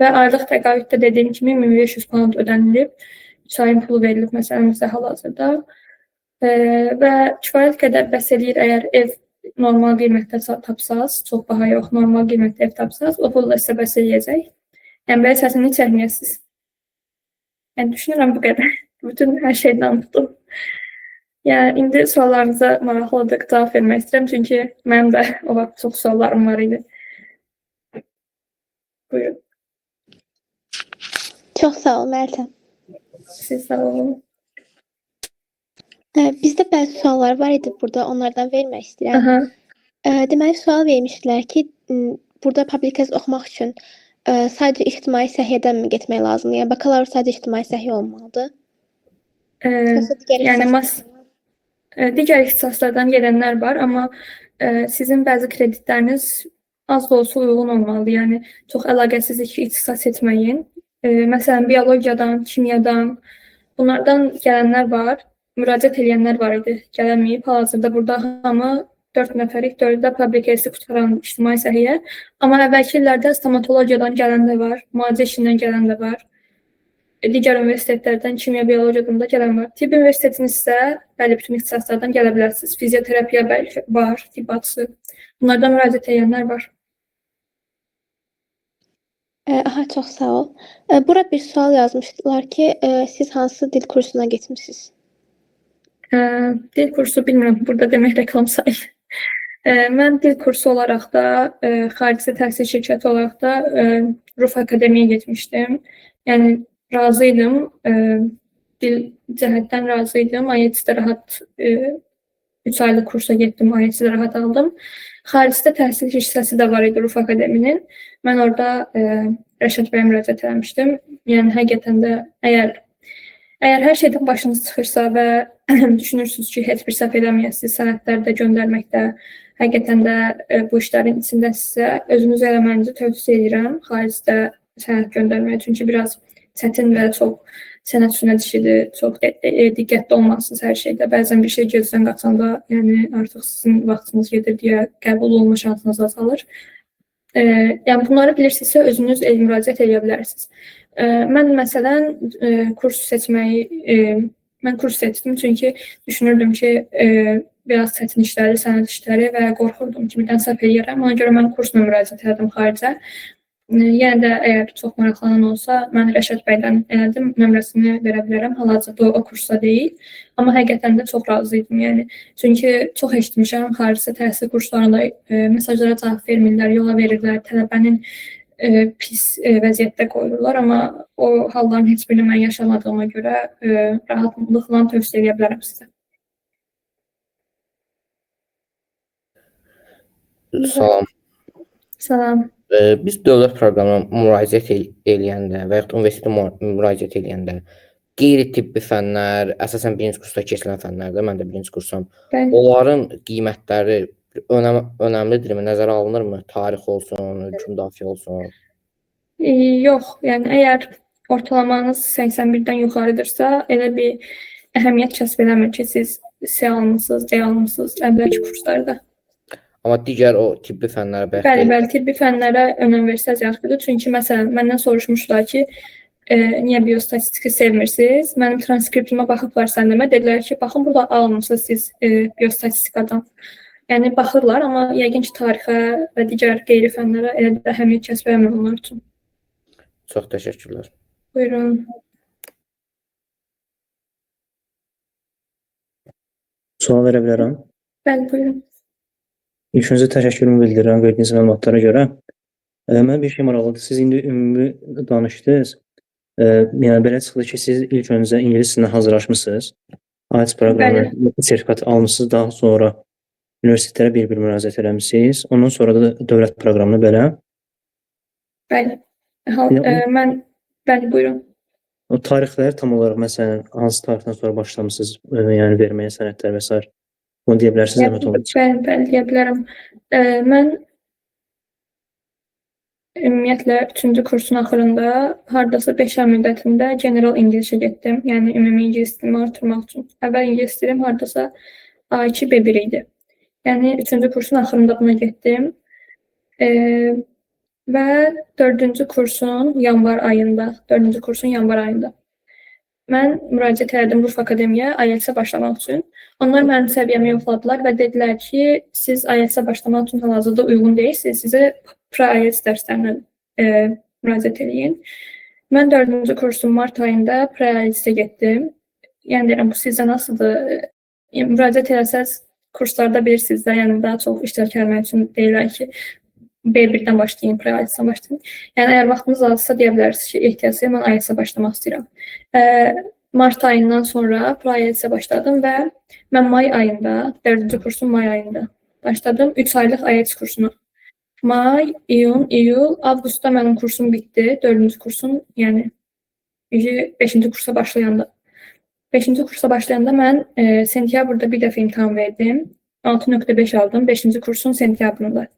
Və aylıq təqaüddə dediyim kimi 1500 pound ödənilib, 3 ayın pulu verilib məsələn bizə hal-hazırda. Və kifayət qədər bəs eləyir əgər ev normal qiymətdə tapsaz, çox baha yox, normal qiymətdə ev tapsaz, o pulla sizə bəs eləyəcək. Yəni, belə çətinlik çəkməyəsiniz. Yəni düşünürəm bu qədər. Bütün hər şeyi danışdım. Yəni indi suallarınıza maraqlıdır, cavab vermək istəyirəm, çünki mənim də o vaxt çox suallarım var idi. Buyurun. Çox sağ ol, Məltəm. Siz sağ olun. Bizdə bəzi suallar var idi burada, onlardan vermək istəyirəm. Aha. Deməli, sual vermişdilər ki, burada public health oxumaq üçün sadəcə ictimai səhiyyədənmi getmək lazımdır? Yəni bakalavr sadəcə ictimai səhiyyə olmalıdır? Yoxsa digər Yəni ixtisaslar digər ixtisaslardan gedənlər var, amma sizin bəzi kreditləriniz az da olsa uyğun olmalıdır. Yəni çox əlaqəsiz iki ixtisas seçməyin. Məsələn, biologiyadan, kimyadan, bunlardan gələnlər var, müraciət eləyənlər var idi, gələnməyib. Hal-hazırda burada hamı 4 nəfərik, 4-ü də public health-i qurtaran ictimai səhiyyə. Amma əvvəlki illərdə stomatologiyadan gələn də var, müalicə işindən gələn də var. Digər universitetlərdən, kimya, biologiyadan da gələn var. Tibb universitetinin isə bəli, bütün ixtisaslardan gələ bilərsiniz. Fizioterapiya bəlkə var, tibb bacısı. Bunlardan müraciət edənlər var. Aha, çox sağ ol. Bura bir sual yazmışdılar ki, siz hansı dil kursuna getmisiniz? Dil kursu bilmirəm, burada demək reklam sayılır. Mən dil kursu olaraq da, xaricdə təhsil şirkəti olaraq da Ruf Akademiyaya getmişdim. Yəni razı idim, dil cəhətdən razı idim. IELTS-də rahat 3 aylıq kursa getdim, IELTS-də rahat aldım. Xaricdə təhsil hissəsi də var idi Ruf Akademinin. Mən orada Rəşad bəyə müraciət eləmişdim. Yəni həqiqətən də əgər hər şeydən başınız çıxırsa və düşünürsünüz ki, heç bir səhv eləməyəsiniz, sənədlər də göndərməkdə, həqiqətən də bu işlərin içində sizə özünüzü eləməyinizi tövsiyə edirəm xaricdə sənəd göndərməyə. Çünki biraz çətin və çox sənəd sünət işidir, çox diqqətli olmalısınız hər şeydə. Bəzən bir şey gözdən qaçanda, yəni artıq sizin vaxtınız gedir deyə qəbul olma şansınız azalır. Yəni bunları bilirsinizsə özünüz müraciət edə bilərsiniz. Mən məsələn kurs seçməyi, mən kurs seçdim çünki düşünürdüm ki, biraz çətin işləri, sənəd işləri və qorxurdum ki, birdən səhv eləyərəm. Ona görə mən kursla müraciət elədim xaricə. Yenə də əgər çox maraqlanan olsa, mən Rəşad bəydən elədim, nömrəsini verə bilərəm. Hal-hazırda o kursda deyil, amma həqiqətən də çox razı idim. Yəni, çünki çox eşitmişəm, xaricdə təhsil kurslarında mesajlara cavab vermirlər, yola verirlər, tələbənin pis vəziyyətdə qoyurlar, amma o halların heç birini mən yaşamadığıma görə rahatlıqla tövsiyə edə bilərəm sizə. Salam. Salam. Biz dövlət proqramına müraciət eləyəndə və yaxud universitetə müraciət eləyəndə qeyri-tibbi fənlər, əsasən birinci kursda keçilən fənlərdə, mən də birinci kursam, onların qiymətləri önəmlidirmi, nəzərə alınırmı? Tarix olsun, ölkə müdafiə olsun? Yox, yəni əgər ortalamanız 81-dən yuxarıdırsa, elə bir əhəmiyyət kəsb eləmir ki, siz C almısınız, D almısınız əvvəlki kurslarda. Amma digər o tibbi fənlərə bəlkə... Bəli, bəli, tibbi fənlərə önəm versəz yaxşıdır. Çünki məsələn, məndən soruşmuşlar ki, niyə biostatistiki sevmirsiniz? Mənim transkriptimə baxıblar səndəmə, dedilər ki, baxın, burada almısınız siz biostatistikadan. Yəni, baxırlar, amma yəqin ki, tarixə və digər qeyri fənlərə elə də əhəmiyyət kəsb eləmir onlar üçün. Çox təşəkkürlər. Buyurun. Sual verə bilərəm. Bəli, buyurun. İlk öncə təşəkkürümü bildirirəm verdiyiniz məlumatlara görə. Mənə bir şey maraqlıdır. Siz indi ümumi danışdınız. Yəni belə çıxdı ki, siz ilk öncə ingilis dilinə hazırlaşmısınız. IELTS proqramı sertifikatı almısınız. Daha sonra universitetlərə bir-bir müraciət eləmisiniz. Ondan sonra da dövlət proqramına belə. Bəli. Mən bəli, buyurun. O tarixlər tam olaraq məsələn hansı tarixdən sonra başlamısınız, yəni verməyə sənədlər və sair. Bunu deyə bilərsiniz, zəhmət olmasa. Bəli, bəli, deyə bilərəm. Mən ümumiyyətlə 3-cü kursun axırında hardasa 5 ay müddətində general İngilizcə getdim. Yəni ümumi ingilis dilimi artırmaq üçün. Əvvəl ingilis dilim hardasa A2 B1 idi. Yəni 3-cü kursun axırında buna getdim. Və 4-cü kursun yanvar ayında, 4-cü kursun yanvar ayında mən müraciət elədim Ruf Akademiyaya IELTS-ə başlamaq üçün. Onlar mənim səviyyəmi yoxladılar və dedilər ki, siz IELTS-ə başlamaq üçün hal-hazırda uyğun deyilsiniz, sizə pre-IELTS dərslərinə müraciət eləyin. Mən 4-cü kursun mart ayında pre-IELTS-ə getdim. Yəni deyirəm, bu sizdə nasıldır? Müraciət eləsəz, kurslarda bilirsiniz də, yəni daha çox iştirak eləmək üçün deyirlər ki, B1-dən başlayın, pre-IELTS-dən başlayın. Yəni əgər vaxtınız azsa deyə bilərsiniz ki, ehtiyacı mən IELTS-ə başlamaq istəyirəm. Mart ayından sonra pre-IELTS-ə başladım və mən may ayında, 4-cü kursun may ayında başladım 3 aylıq IELTS kursunu. May, iyun, iyul, avqustda mənim kursum bitdi. 4-cü kursun, yəni 5-ci kursa başlayanda. 5-ci kursa başlayanda mən sentyabrda bir dəfə imtahan verdim. 6.5 aldım 5-ci kursun sentyabrında.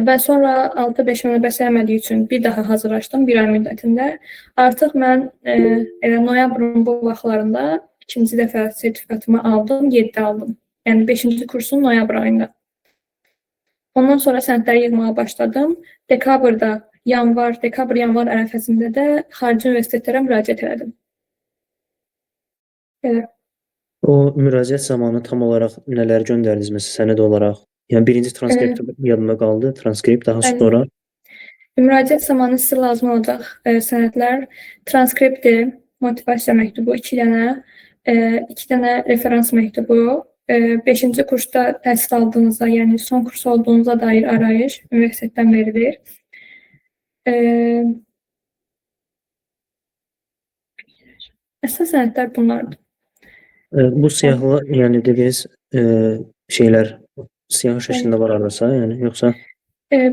Və sonra 6.5 mənə bəs eləmədiyi üçün bir daha hazırlaşdım bir ay müddətində. Artıq mən elə noyabrın bu vaxtlarında ikinci dəfə sertifikatımı aldım, 7 aldım. Yəni 5-ci kursun noyabr ayında. Ondan sonra sənədləri yığmağa başladım. Dekabrda, yanvar, dekabr-yanvar ərəfəsində də xarici universitetlərə müraciət elədim. Belə. O müraciət zamanı tam olaraq nələr göndərdiniz məsələn sənəd olaraq? Yəni birinci transkript yadımda qaldı, transkript daha sonra. Müraciət zamanı sizə lazım olacaq sənədlər transkriptdir, motivasiya məktubu 2 dənə, 2 dənə referans məktubu, 5-ci kursda təhsil aldığınıza, yəni son kurs olduğunuza dair arayış universitetdən verilir. Əsas sənədlər bunlardır. Bu siyahılar, yəni dediyiniz şeylər siyahı şəklində var hardasa, yəni yoxsa?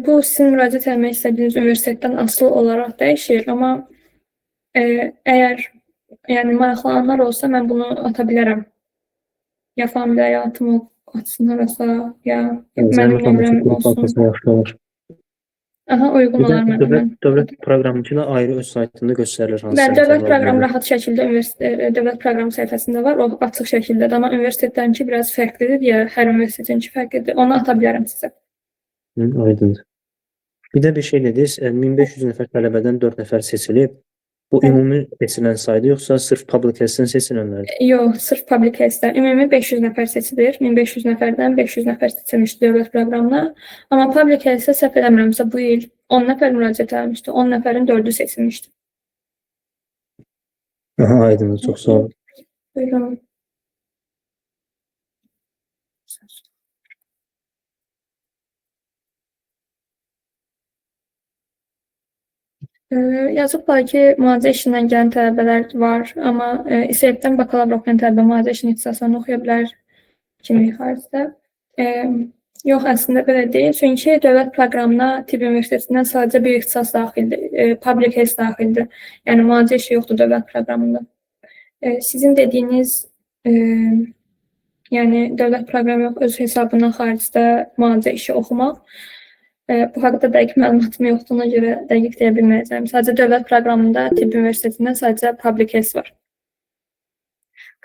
Bu sizin müraciət etmək istədiyiniz universitetdən asılı olaraq dəyişir, amma əgər yəni maraqlananlar olsa mən bunu ata bilərəm. Ya familiya həyatımı atsın harasa, ya mənim nömrəm olsun. Aha, uyğun olar mənə. Dövlət proqramı da ayrı öz saytında göstərilir. Bəli, dövlət proqramı rahat şəkildə dövlət proqramı səhifəsində var, o açıq şəkildədir, amma universitetlərinki biraz fərqlidir, ya hər universitetinki fərqlidir. Onu ata bilərəm sizə. Aydındır. Bir də bir şey dediniz, 1500 nəfər tələbədən 4 nəfər seçilib. Bu ümumi seçilən saydı, yoxsa sırf public health-dən seçilənlərdir? Yox, sırf public health-dən. Ümumi 500 nəfər seçilir. 1500 nəfərdən 500 nəfər seçilmişdi dövlət proqramına. Amma public health-ə səhv eləmirəmsə bu il 10 nəfər müraciət eləmişdi. 10 nəfərin 4-ü seçilmişdi. Aha, aydındır. Çox sağ olun. Buyurun. Yazıblar ki, müalicə işindən gələn tələbələr var, amma İSF-dən bakalavr oxuyan tələbə müalicə işinin ixtisaslarını oxuya bilər kimi xaricdə. Yox, əslində belə deyil. Çünki dövlət proqramına tibb universitetindən sadəcə bir ixtisas daxildir, public health daxildir. Yəni, müalicə işi yoxdur dövlət proqramında. Sizin dediyiniz, yəni dövlət proqramı yox, öz hesabından xaricdə müalicə işi oxumaq. Bu haqda dəqiq məlumatım yoxdur, ona görə dəqiq deyə bilməyəcəyəm. Sadəcə dövlət proqramında tibb universitetində sadəcə public health var.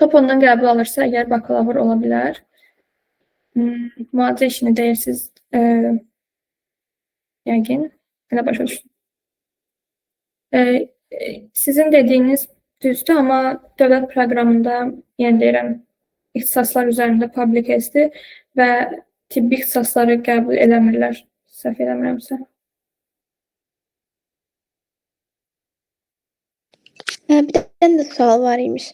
Top ondan qəbul alırsa, əgər bakalavr ola bilər. Müalicə işini deyirsiniz, yəqin, elə başa düşdüm. Sizin dediyiniz düzdür, amma dövlət proqramında, yəni deyirəm, ixtisaslar üzərində public health-dir və tibbi ixtisasları qəbul eləmirlər. Səhv eləmirəmsə. Bir dənə də sual var imiş.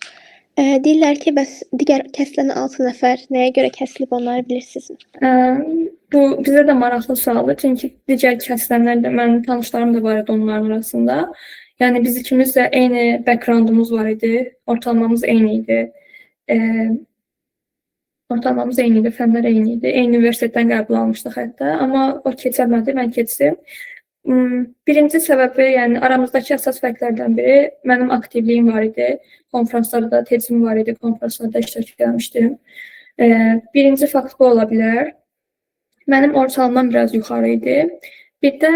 Deyirlər ki, bəs digər kəsilən 6 nəfər nəyə görə kəsilib, onları bilirsinizmi? Bu bizə də maraqlı sualdır. Çünki digər kəsilənlər də, mənim tanışlarım da var idi onların arasında. Yəni biz ikimiz də eyni backgroundumuz var idi, ortalamamız eyni idi. Ortalamamız eyni idi, fənlər eyni idi. Eyni universitetdən qəbul almışdıq hətta, amma o keçəmədi, mən keçdim. Birinci səbəbi, yəni aramızdakı əsas fərqlərdən biri mənim aktivliyim var idi. Konfranslarda tezim var idi, konfranslarda iştirak etmişdim. Birinci fakt bu ola bilər. Mənim ortalamam biraz yuxarı idi. Bir də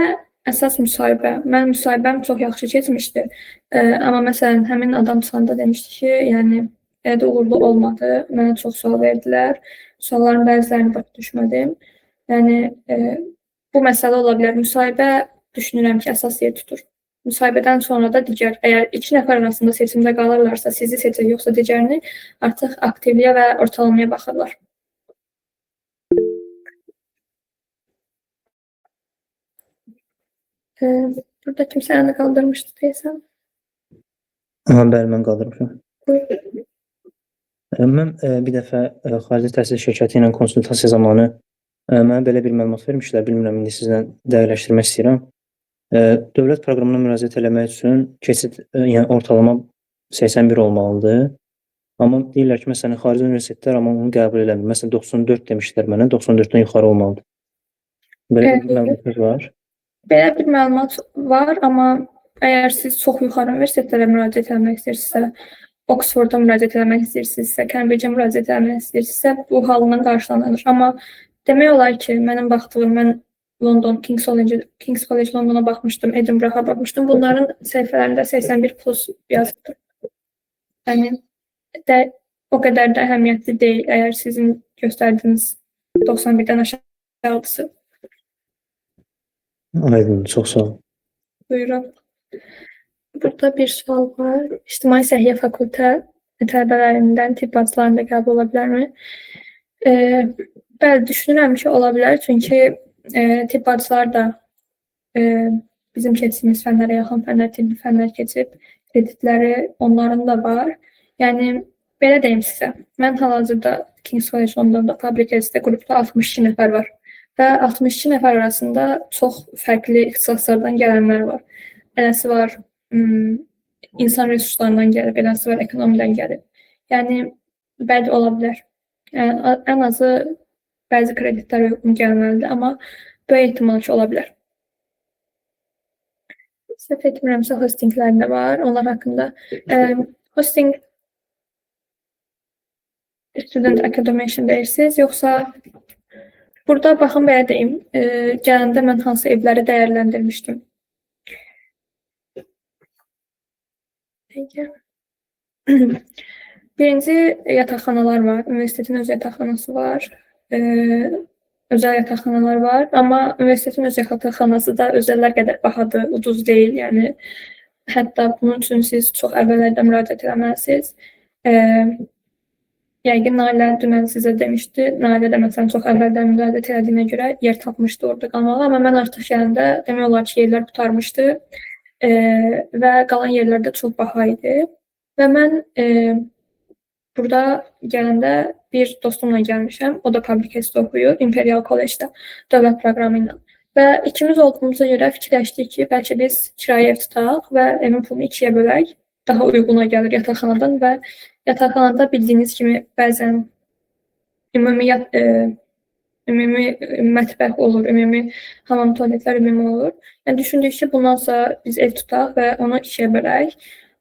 əsas müsahibə. Mənim müsahibəm çox yaxşı keçmişdi. Amma məsələn, həmin adam çıxanda demişdi ki, yəni elə də uğurlu olmadı. Mənə çox sual verdilər. Sualların bəzilərini başa düşmədim. Yəni, bu məsələ ola bilər. Müsahibə düşünürəm ki, əsas yer tutur. Müsahibədən sonra da digər, əgər 2 nəfər arasında seçimdə qalırlarsa, sizi seçir, yoxsa digərini artıq aktivliyə və ortalamaya baxırlar. Burada kimsə əlini qaldırmışdı deyəsən. Aha, bəli, mən qaldırmışam. Buyurun. Mən bir dəfə xarici təhsil şirkəti ilə konsultasiya zamanı mənə belə bir məlumat vermişlər. Bilmirəm, indi sizlə dəqiqləşdirmək istəyirəm. Dövlət proqramına müraciət eləmək üçün keçid, yəni ortalama 81 olmalıdır. Amma deyirlər ki, məsələn, xarici universitetlər amma onu qəbul eləmir. Məsələn, 94 demişlər mənə, 94-dən yuxarı olmalıdır. Belə bir məlumatınız var? Belə bir məlumat var, amma əgər siz çox yuxarı universitetlərə müraciət etmək istəyirsinizsə, Oxforda müraciət etmək istəyirsinizsə, Cambridge-ə müraciət etmək istəyirsinizsə, bu halından qarşılanır. Amma demək olar ki, mənim baxdığım, mən London, King's College Londona baxmışdım, Edinburgh-a baxmışdım. Bunların səhifələrində 81 plus yazıbdır. Yəni də o qədər də əhəmiyyətli deyil, əgər sizin göstərdiyiniz 91-dən aşağıdırsa. Aydın, çox sağ olun. Buyurun. Burada bir sual var. İctimai Səhiyyə Fakültə tələbələrindən tibb bacılarında qəbul ola bilərmi? Bəli, düşünürəm ki, ola bilər. Çünki tibb bacılar da bizim keçdiyimiz fənlərə yaxın fənlər, tibbi fənlər keçib, kreditləri onların da var. Yəni, belə deyim sizə, mən hal-hazırda King's College Londonda Public Health-də qrupda 62 nəfər var və 62 nəfər arasında çox fərqli ixtisaslardan gələnlər var. Eləsi var, insan resurslarından gəlib, eləsi var, ekonomidən gəlib. Yəni, bəli, ola bilər. Yəni, ən azı bəzi kreditlər uyğun gəlməlidir, amma böyük ehtimal ki, ola bilər. Səhv etmirəmsə, hostinglər də var, onlar haqqında. Hosting Student Accommodation deyirsiniz, yoxsa burada baxın, belə deyim, gələndə mən hansı evləri dəyərləndirmişdim. Birinci yataqxanalar var, universitetin öz yataqxanası var, özəl yataqxanalar var, amma universitetin öz yataqxanası da özəllər qədər bahadır, ucuz deyil, yəni hətta bunun üçün siz çox əvvəllərdə müraciət eləməlisiniz. Yəqin Nailə dünən sizə demişdi, Nailə də məsələn çox əvvəldən müraciət elədiyinə görə yer tapmışdı orada qalmağa, amma mən artıq gələndə demək olar ki, yerlər qurtarmışdı və qalan yerlər də çox baha idi. Və mən burada gələndə bir dostumla gəlmişəm, o da Public Health oxuyur, Imperial College-də, dövlət proqramı ilə. Və ikimiz olduğumuza görə fikirləşdik ki, bəlkə biz kirayə ev tutaq və evin pulunu ikiyə bölək, daha uyğuna gəlir yataqxanadan və yataqxanada bildiyiniz kimi bəzən ümumi mətbəx olur, ümumi hamam tualetlər ümumi olur. Yəni, düşündük ki, bundansa biz ev tutaq və onu ikiyə bölək.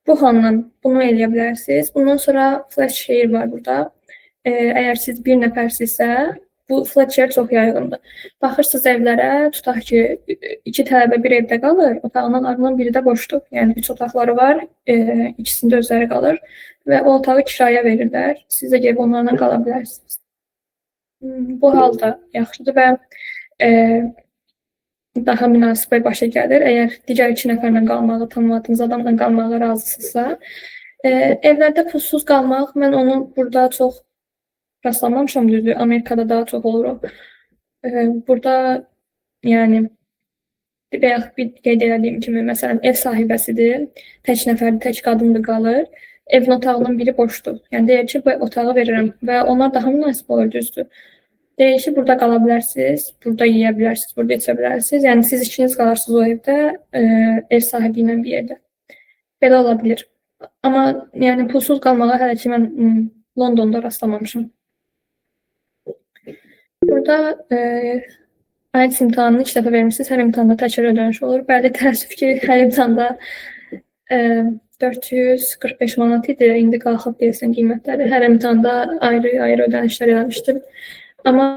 Bu halla bunu eləyə bilərsiniz. Bundan sonra flat share var burada. Əgər siz bir nəfərsinizsə, bu flat share çox yaygındır. Baxırsınız evlərə, tutaq ki, iki tələbə bir evdə qalır, otağından ardından biri də boşdur. Yəni, 3 otaqları var, ikisində özləri qalır və o otağı kirayə verirlər. Siz də gəlib onlarla qala bilərsiniz. Bu halda yaxşıdır və daha münasib başa gəlir. Əgər digər 2 nəfərlə qalmağı, tanımadığınız adamla qalmağa razısınızsa. Evlərdə pulsuz qalmaq, mən onu burada çox rastlamamışam, düzdür. Amerikada daha çox olur o. Burada, yəni, bayaq bir qeyd elədiyim kimi, məsələn, ev sahibəsidir, tək nəfərdir, tək qadındır qalır. Evin otağının biri boşdur. Yəni, deyir ki, bu otağı verirəm və onlar daha münasib olur, düzdür. Deyir ki, burada qala bilərsiniz, burada yeyə bilərsiniz, burada içə bilərsiniz. Yəni, siz ikiniz qalarsınız o evdə, ev sahibi ilə bir yerdə. Belə ola bilir. Amma, yəni, pulsuz qalmağa hələ ki, mən Londonda rastlamamışam. Burada IELTS imtahanını 2 dəfə vermişsiniz. Hər imtahanda təkrar ödəniş olur. Bəli, təəssüf ki, hər imtahanda 445 manat idi. İndi qalxıb deyəsən qiymətləri. Hər imtahanda ayrı-ayrı ödənişlər eləmişdim. Amma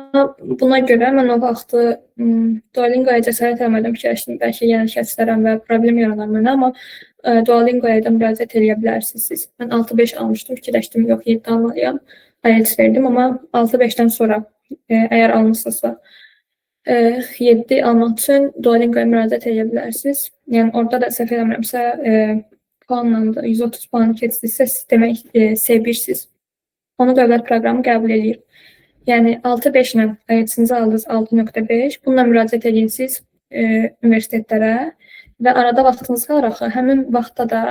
buna görə mən o vaxtı Duolingoya cəsarət eləmədim, fikirləşdim, bəlkə yenə kəslərəm və problem yaranar mənə, amma Duolingoya da müraciət eləyə bilərsiniz siz. Mən 6-5 almışdım, fikirləşdim, yox, 7 almalıyam, IELTS verdim, amma 6-5-dən sonra əgər almışsınızsa 7 almaq üçün Duolingoya müraciət eləyə bilərsiniz. Yəni, orada da səhv eləmirəmsə, puanla da 130 puanı keçdiksə, siz demək C1-siz. Onu dövlət proqramı qəbul eləyir. Yəni, 6-5 ilə IELTS-nizi aldınız, 6.5. Bununla müraciət edin siz universitetlərə və arada vaxtınız qalır axı. Həmin vaxtda da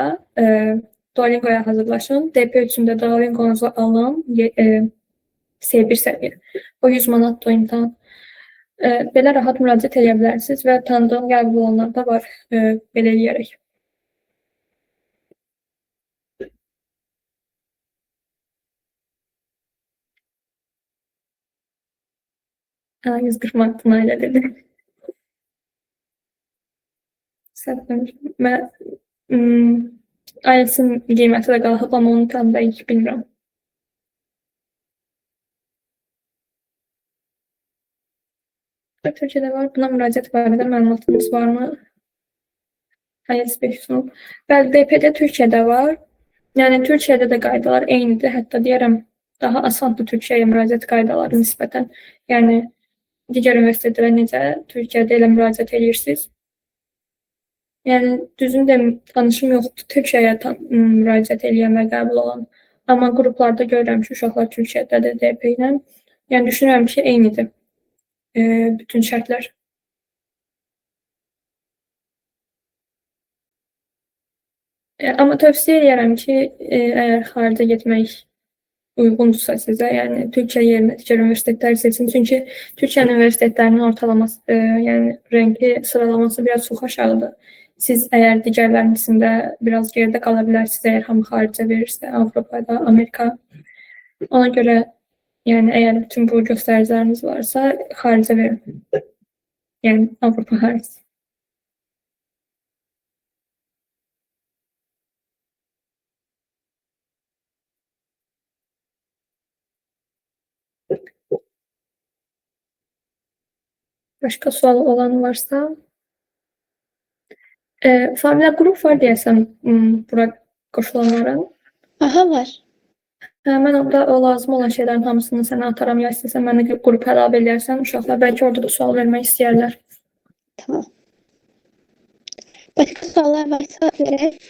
Duolingoya hazırlaşın. DP üçün də Duolingonuzu alın. C1 səviyyə. O 100 manatdır o imtahan. Belə rahat müraciət edə bilərsiniz və tanıdığım qəbul olanlar da var belə eləyərək. Ha, 140 manat Nailə dedi. Səhv demişəm. Mən IELTS-in qiyməti də qalxıb, amma onu tam dəqiq bilmirəm. Türkiyədə var. Buna müraciət barədə məlumatınız varmı? IELTS 500 olub. Bəli, DP-də Türkiyədə var. Yəni Türkiyədə də qaydalar eynidir. Hətta deyərəm, daha asandır Türkiyəyə müraciət qaydaları nisbətən. Yəni digər universitetlərə necə Türkiyədə elə müraciət edirsiniz. Yəni düzünü deyim, tanışım yoxdur Türkiyəyə müraciət eləyən və qəbul olan. Amma qruplarda görürəm ki, uşaqlar Türkiyədədir DP ilə. Yəni düşünürəm ki, eynidir bütün şərtlər. Amma tövsiyə edirəm ki, əgər xaricə getmək uyğundursa sizə, yəni Türkiyə yerinə digər universitetlər seçin. Çünki Türkiyənin universitetlərinin ortalaması, yəni renki sıralaması biraz çox aşağıdır. Siz əgər digərlərinin içində biraz geridə qala bilərsiniz, əgər hamı xaricə verirsə, Avropada, Amerika. Ona görə, yəni əgər bütün bu göstəriciləriniz varsa, xaricə verin. Yəni Avropa xarici. Başqa sual olan varsa? Familə qrup var deyəsən bura qoşulanların. Aha, var. Hə, mən orada o lazım olan şeylərin hamısını sənə ataram. Ya istəsən mənə qrup əlavə eləyərsən, uşaqlar bəlkə orada da sual vermək istəyərlər. Tamam. Başqa suallar varsa verək.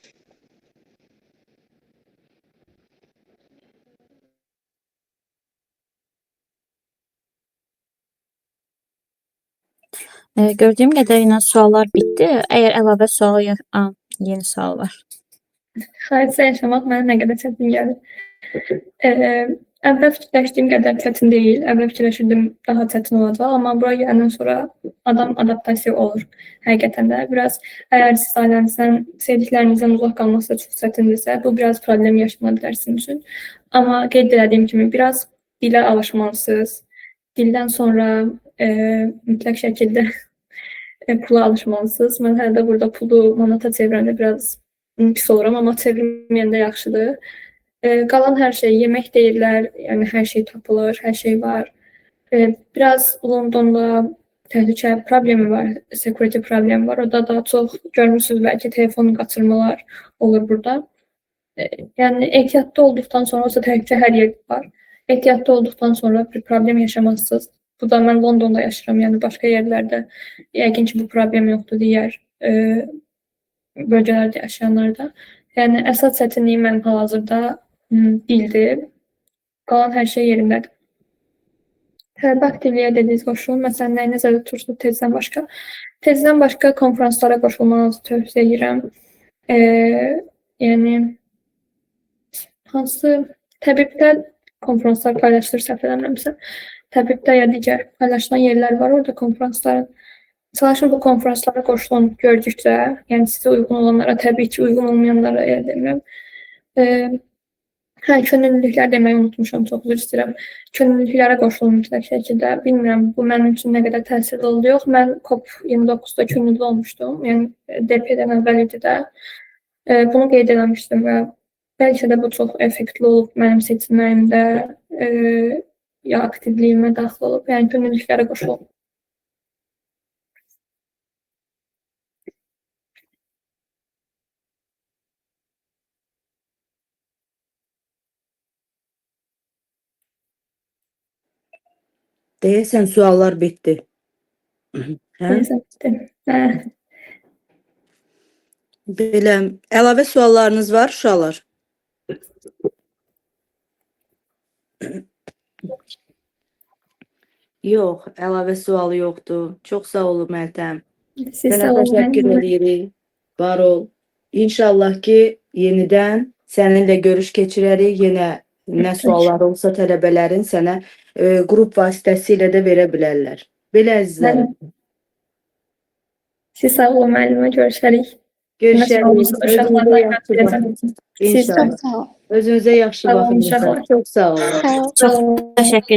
Gördüyüm qədərilə suallar bitdi. Əgər əlavə sual ya, yeni sual var. Xaricdə yaşamaq mənə nə qədər çətin gəlir? Əvvəl fikirləşdiyim qədər çətin deyil. Əvvəl fikirləşirdim daha çətin olacaq, amma bura gələndən sonra adam adaptasiya olur. Həqiqətən də biraz əgər siz ailənizdən, sevdiklərinizdən uzaq qalması çox çətindirsə, bu biraz problem yaşana bilər sizin üçün. Amma qeyd elədiyim kimi biraz dilə alışmalısınız. Dildən sonra mütləq şəkildə pula alışmalısınız. Mən hələ də burada pulu manata çevirəndə biraz pis oluram, amma çevirməyəndə yaxşıdır. Qalan hər şey, yemək deyirlər, yəni hər şey tapılır, hər şey var. Biraz Londonda təhlükə problemi var, security problemi var. O da daha çox görmürsünüz, bəlkə telefon qaçırmalar olur burada. Yəni ehtiyatlı olduqdan sonra, olsa təhlükə hər yerdə var. Ehtiyatlı olduqdan sonra bir problem yaşamazsınız. Bu da mən Londonda yaşayıram, yəni başqa yerlərdə yəqin ki, bu problem yoxdur digər bölgələrdə yaşayanlarda. Yəni əsas çətinliyim mənim hal-hazırda dildir. Qalan hər şey yerindədir. Tələbə aktivliyə dediyiniz qoşulun. Məsələn, nəyi nəzərdə tutursunuz tezdən başqa? Tezdən başqa konfranslara qoşulmanızı tövsiyə edirəm. Yəni hansı təbibdə konfranslar paylaşılır, səhv eləmirəmsə. Təbibdə ya digər paylaşılan yerlər var orada konfransların. Çalışın bu konfranslara qoşulun gördükcə, yəni sizə uyğun olanlara, təbii ki, uyğun olmayanlara elə demirəm. Hə, könüllülüklər deməyi unutmuşam, çox üzr istəyirəm. Könüllülüklərə qoşulun mütləq şəkildə. Bilmirəm, bu mənim üçün nə qədər təsirli oldu, yox. Mən COP29-da könüllü olmuşdum, yəni DP-dən əvvəl idi də. Bunu qeyd eləmişdim və bəlkə də bu çox effektli olub mənim seçilməyimdə ya aktivliyimə daxil olub. Yəni könüllülüklərə qoşulun. Deyəsən suallar bitdi. Hə? Deyəsən bitdi. Hə. Belə, əlavə suallarınız var uşaqlar? Yox, əlavə sualı yoxdur. Çox sağ olun Məltəm. Siz Sənə sağ olun. təşəkkür edirik. Var ol. İnşallah ki, yenidən Səninlə görüş keçirərik. Yenə nə sualları olsa tələbələrin sənə qrup vasitəsilə də verə bilərlər. Belə əzizlərim. Siz sağ olun müəllimə, görüşərik. Görüşərik. Uşaqlarla Özünüzə yaxşı baxın. Siz İnşallah. çox sağ olun. Özünüzə yaxşı Sağ olun, baxın. uşaqlar. Çox sağ olun. Sağ olun. Çox təşəkkür.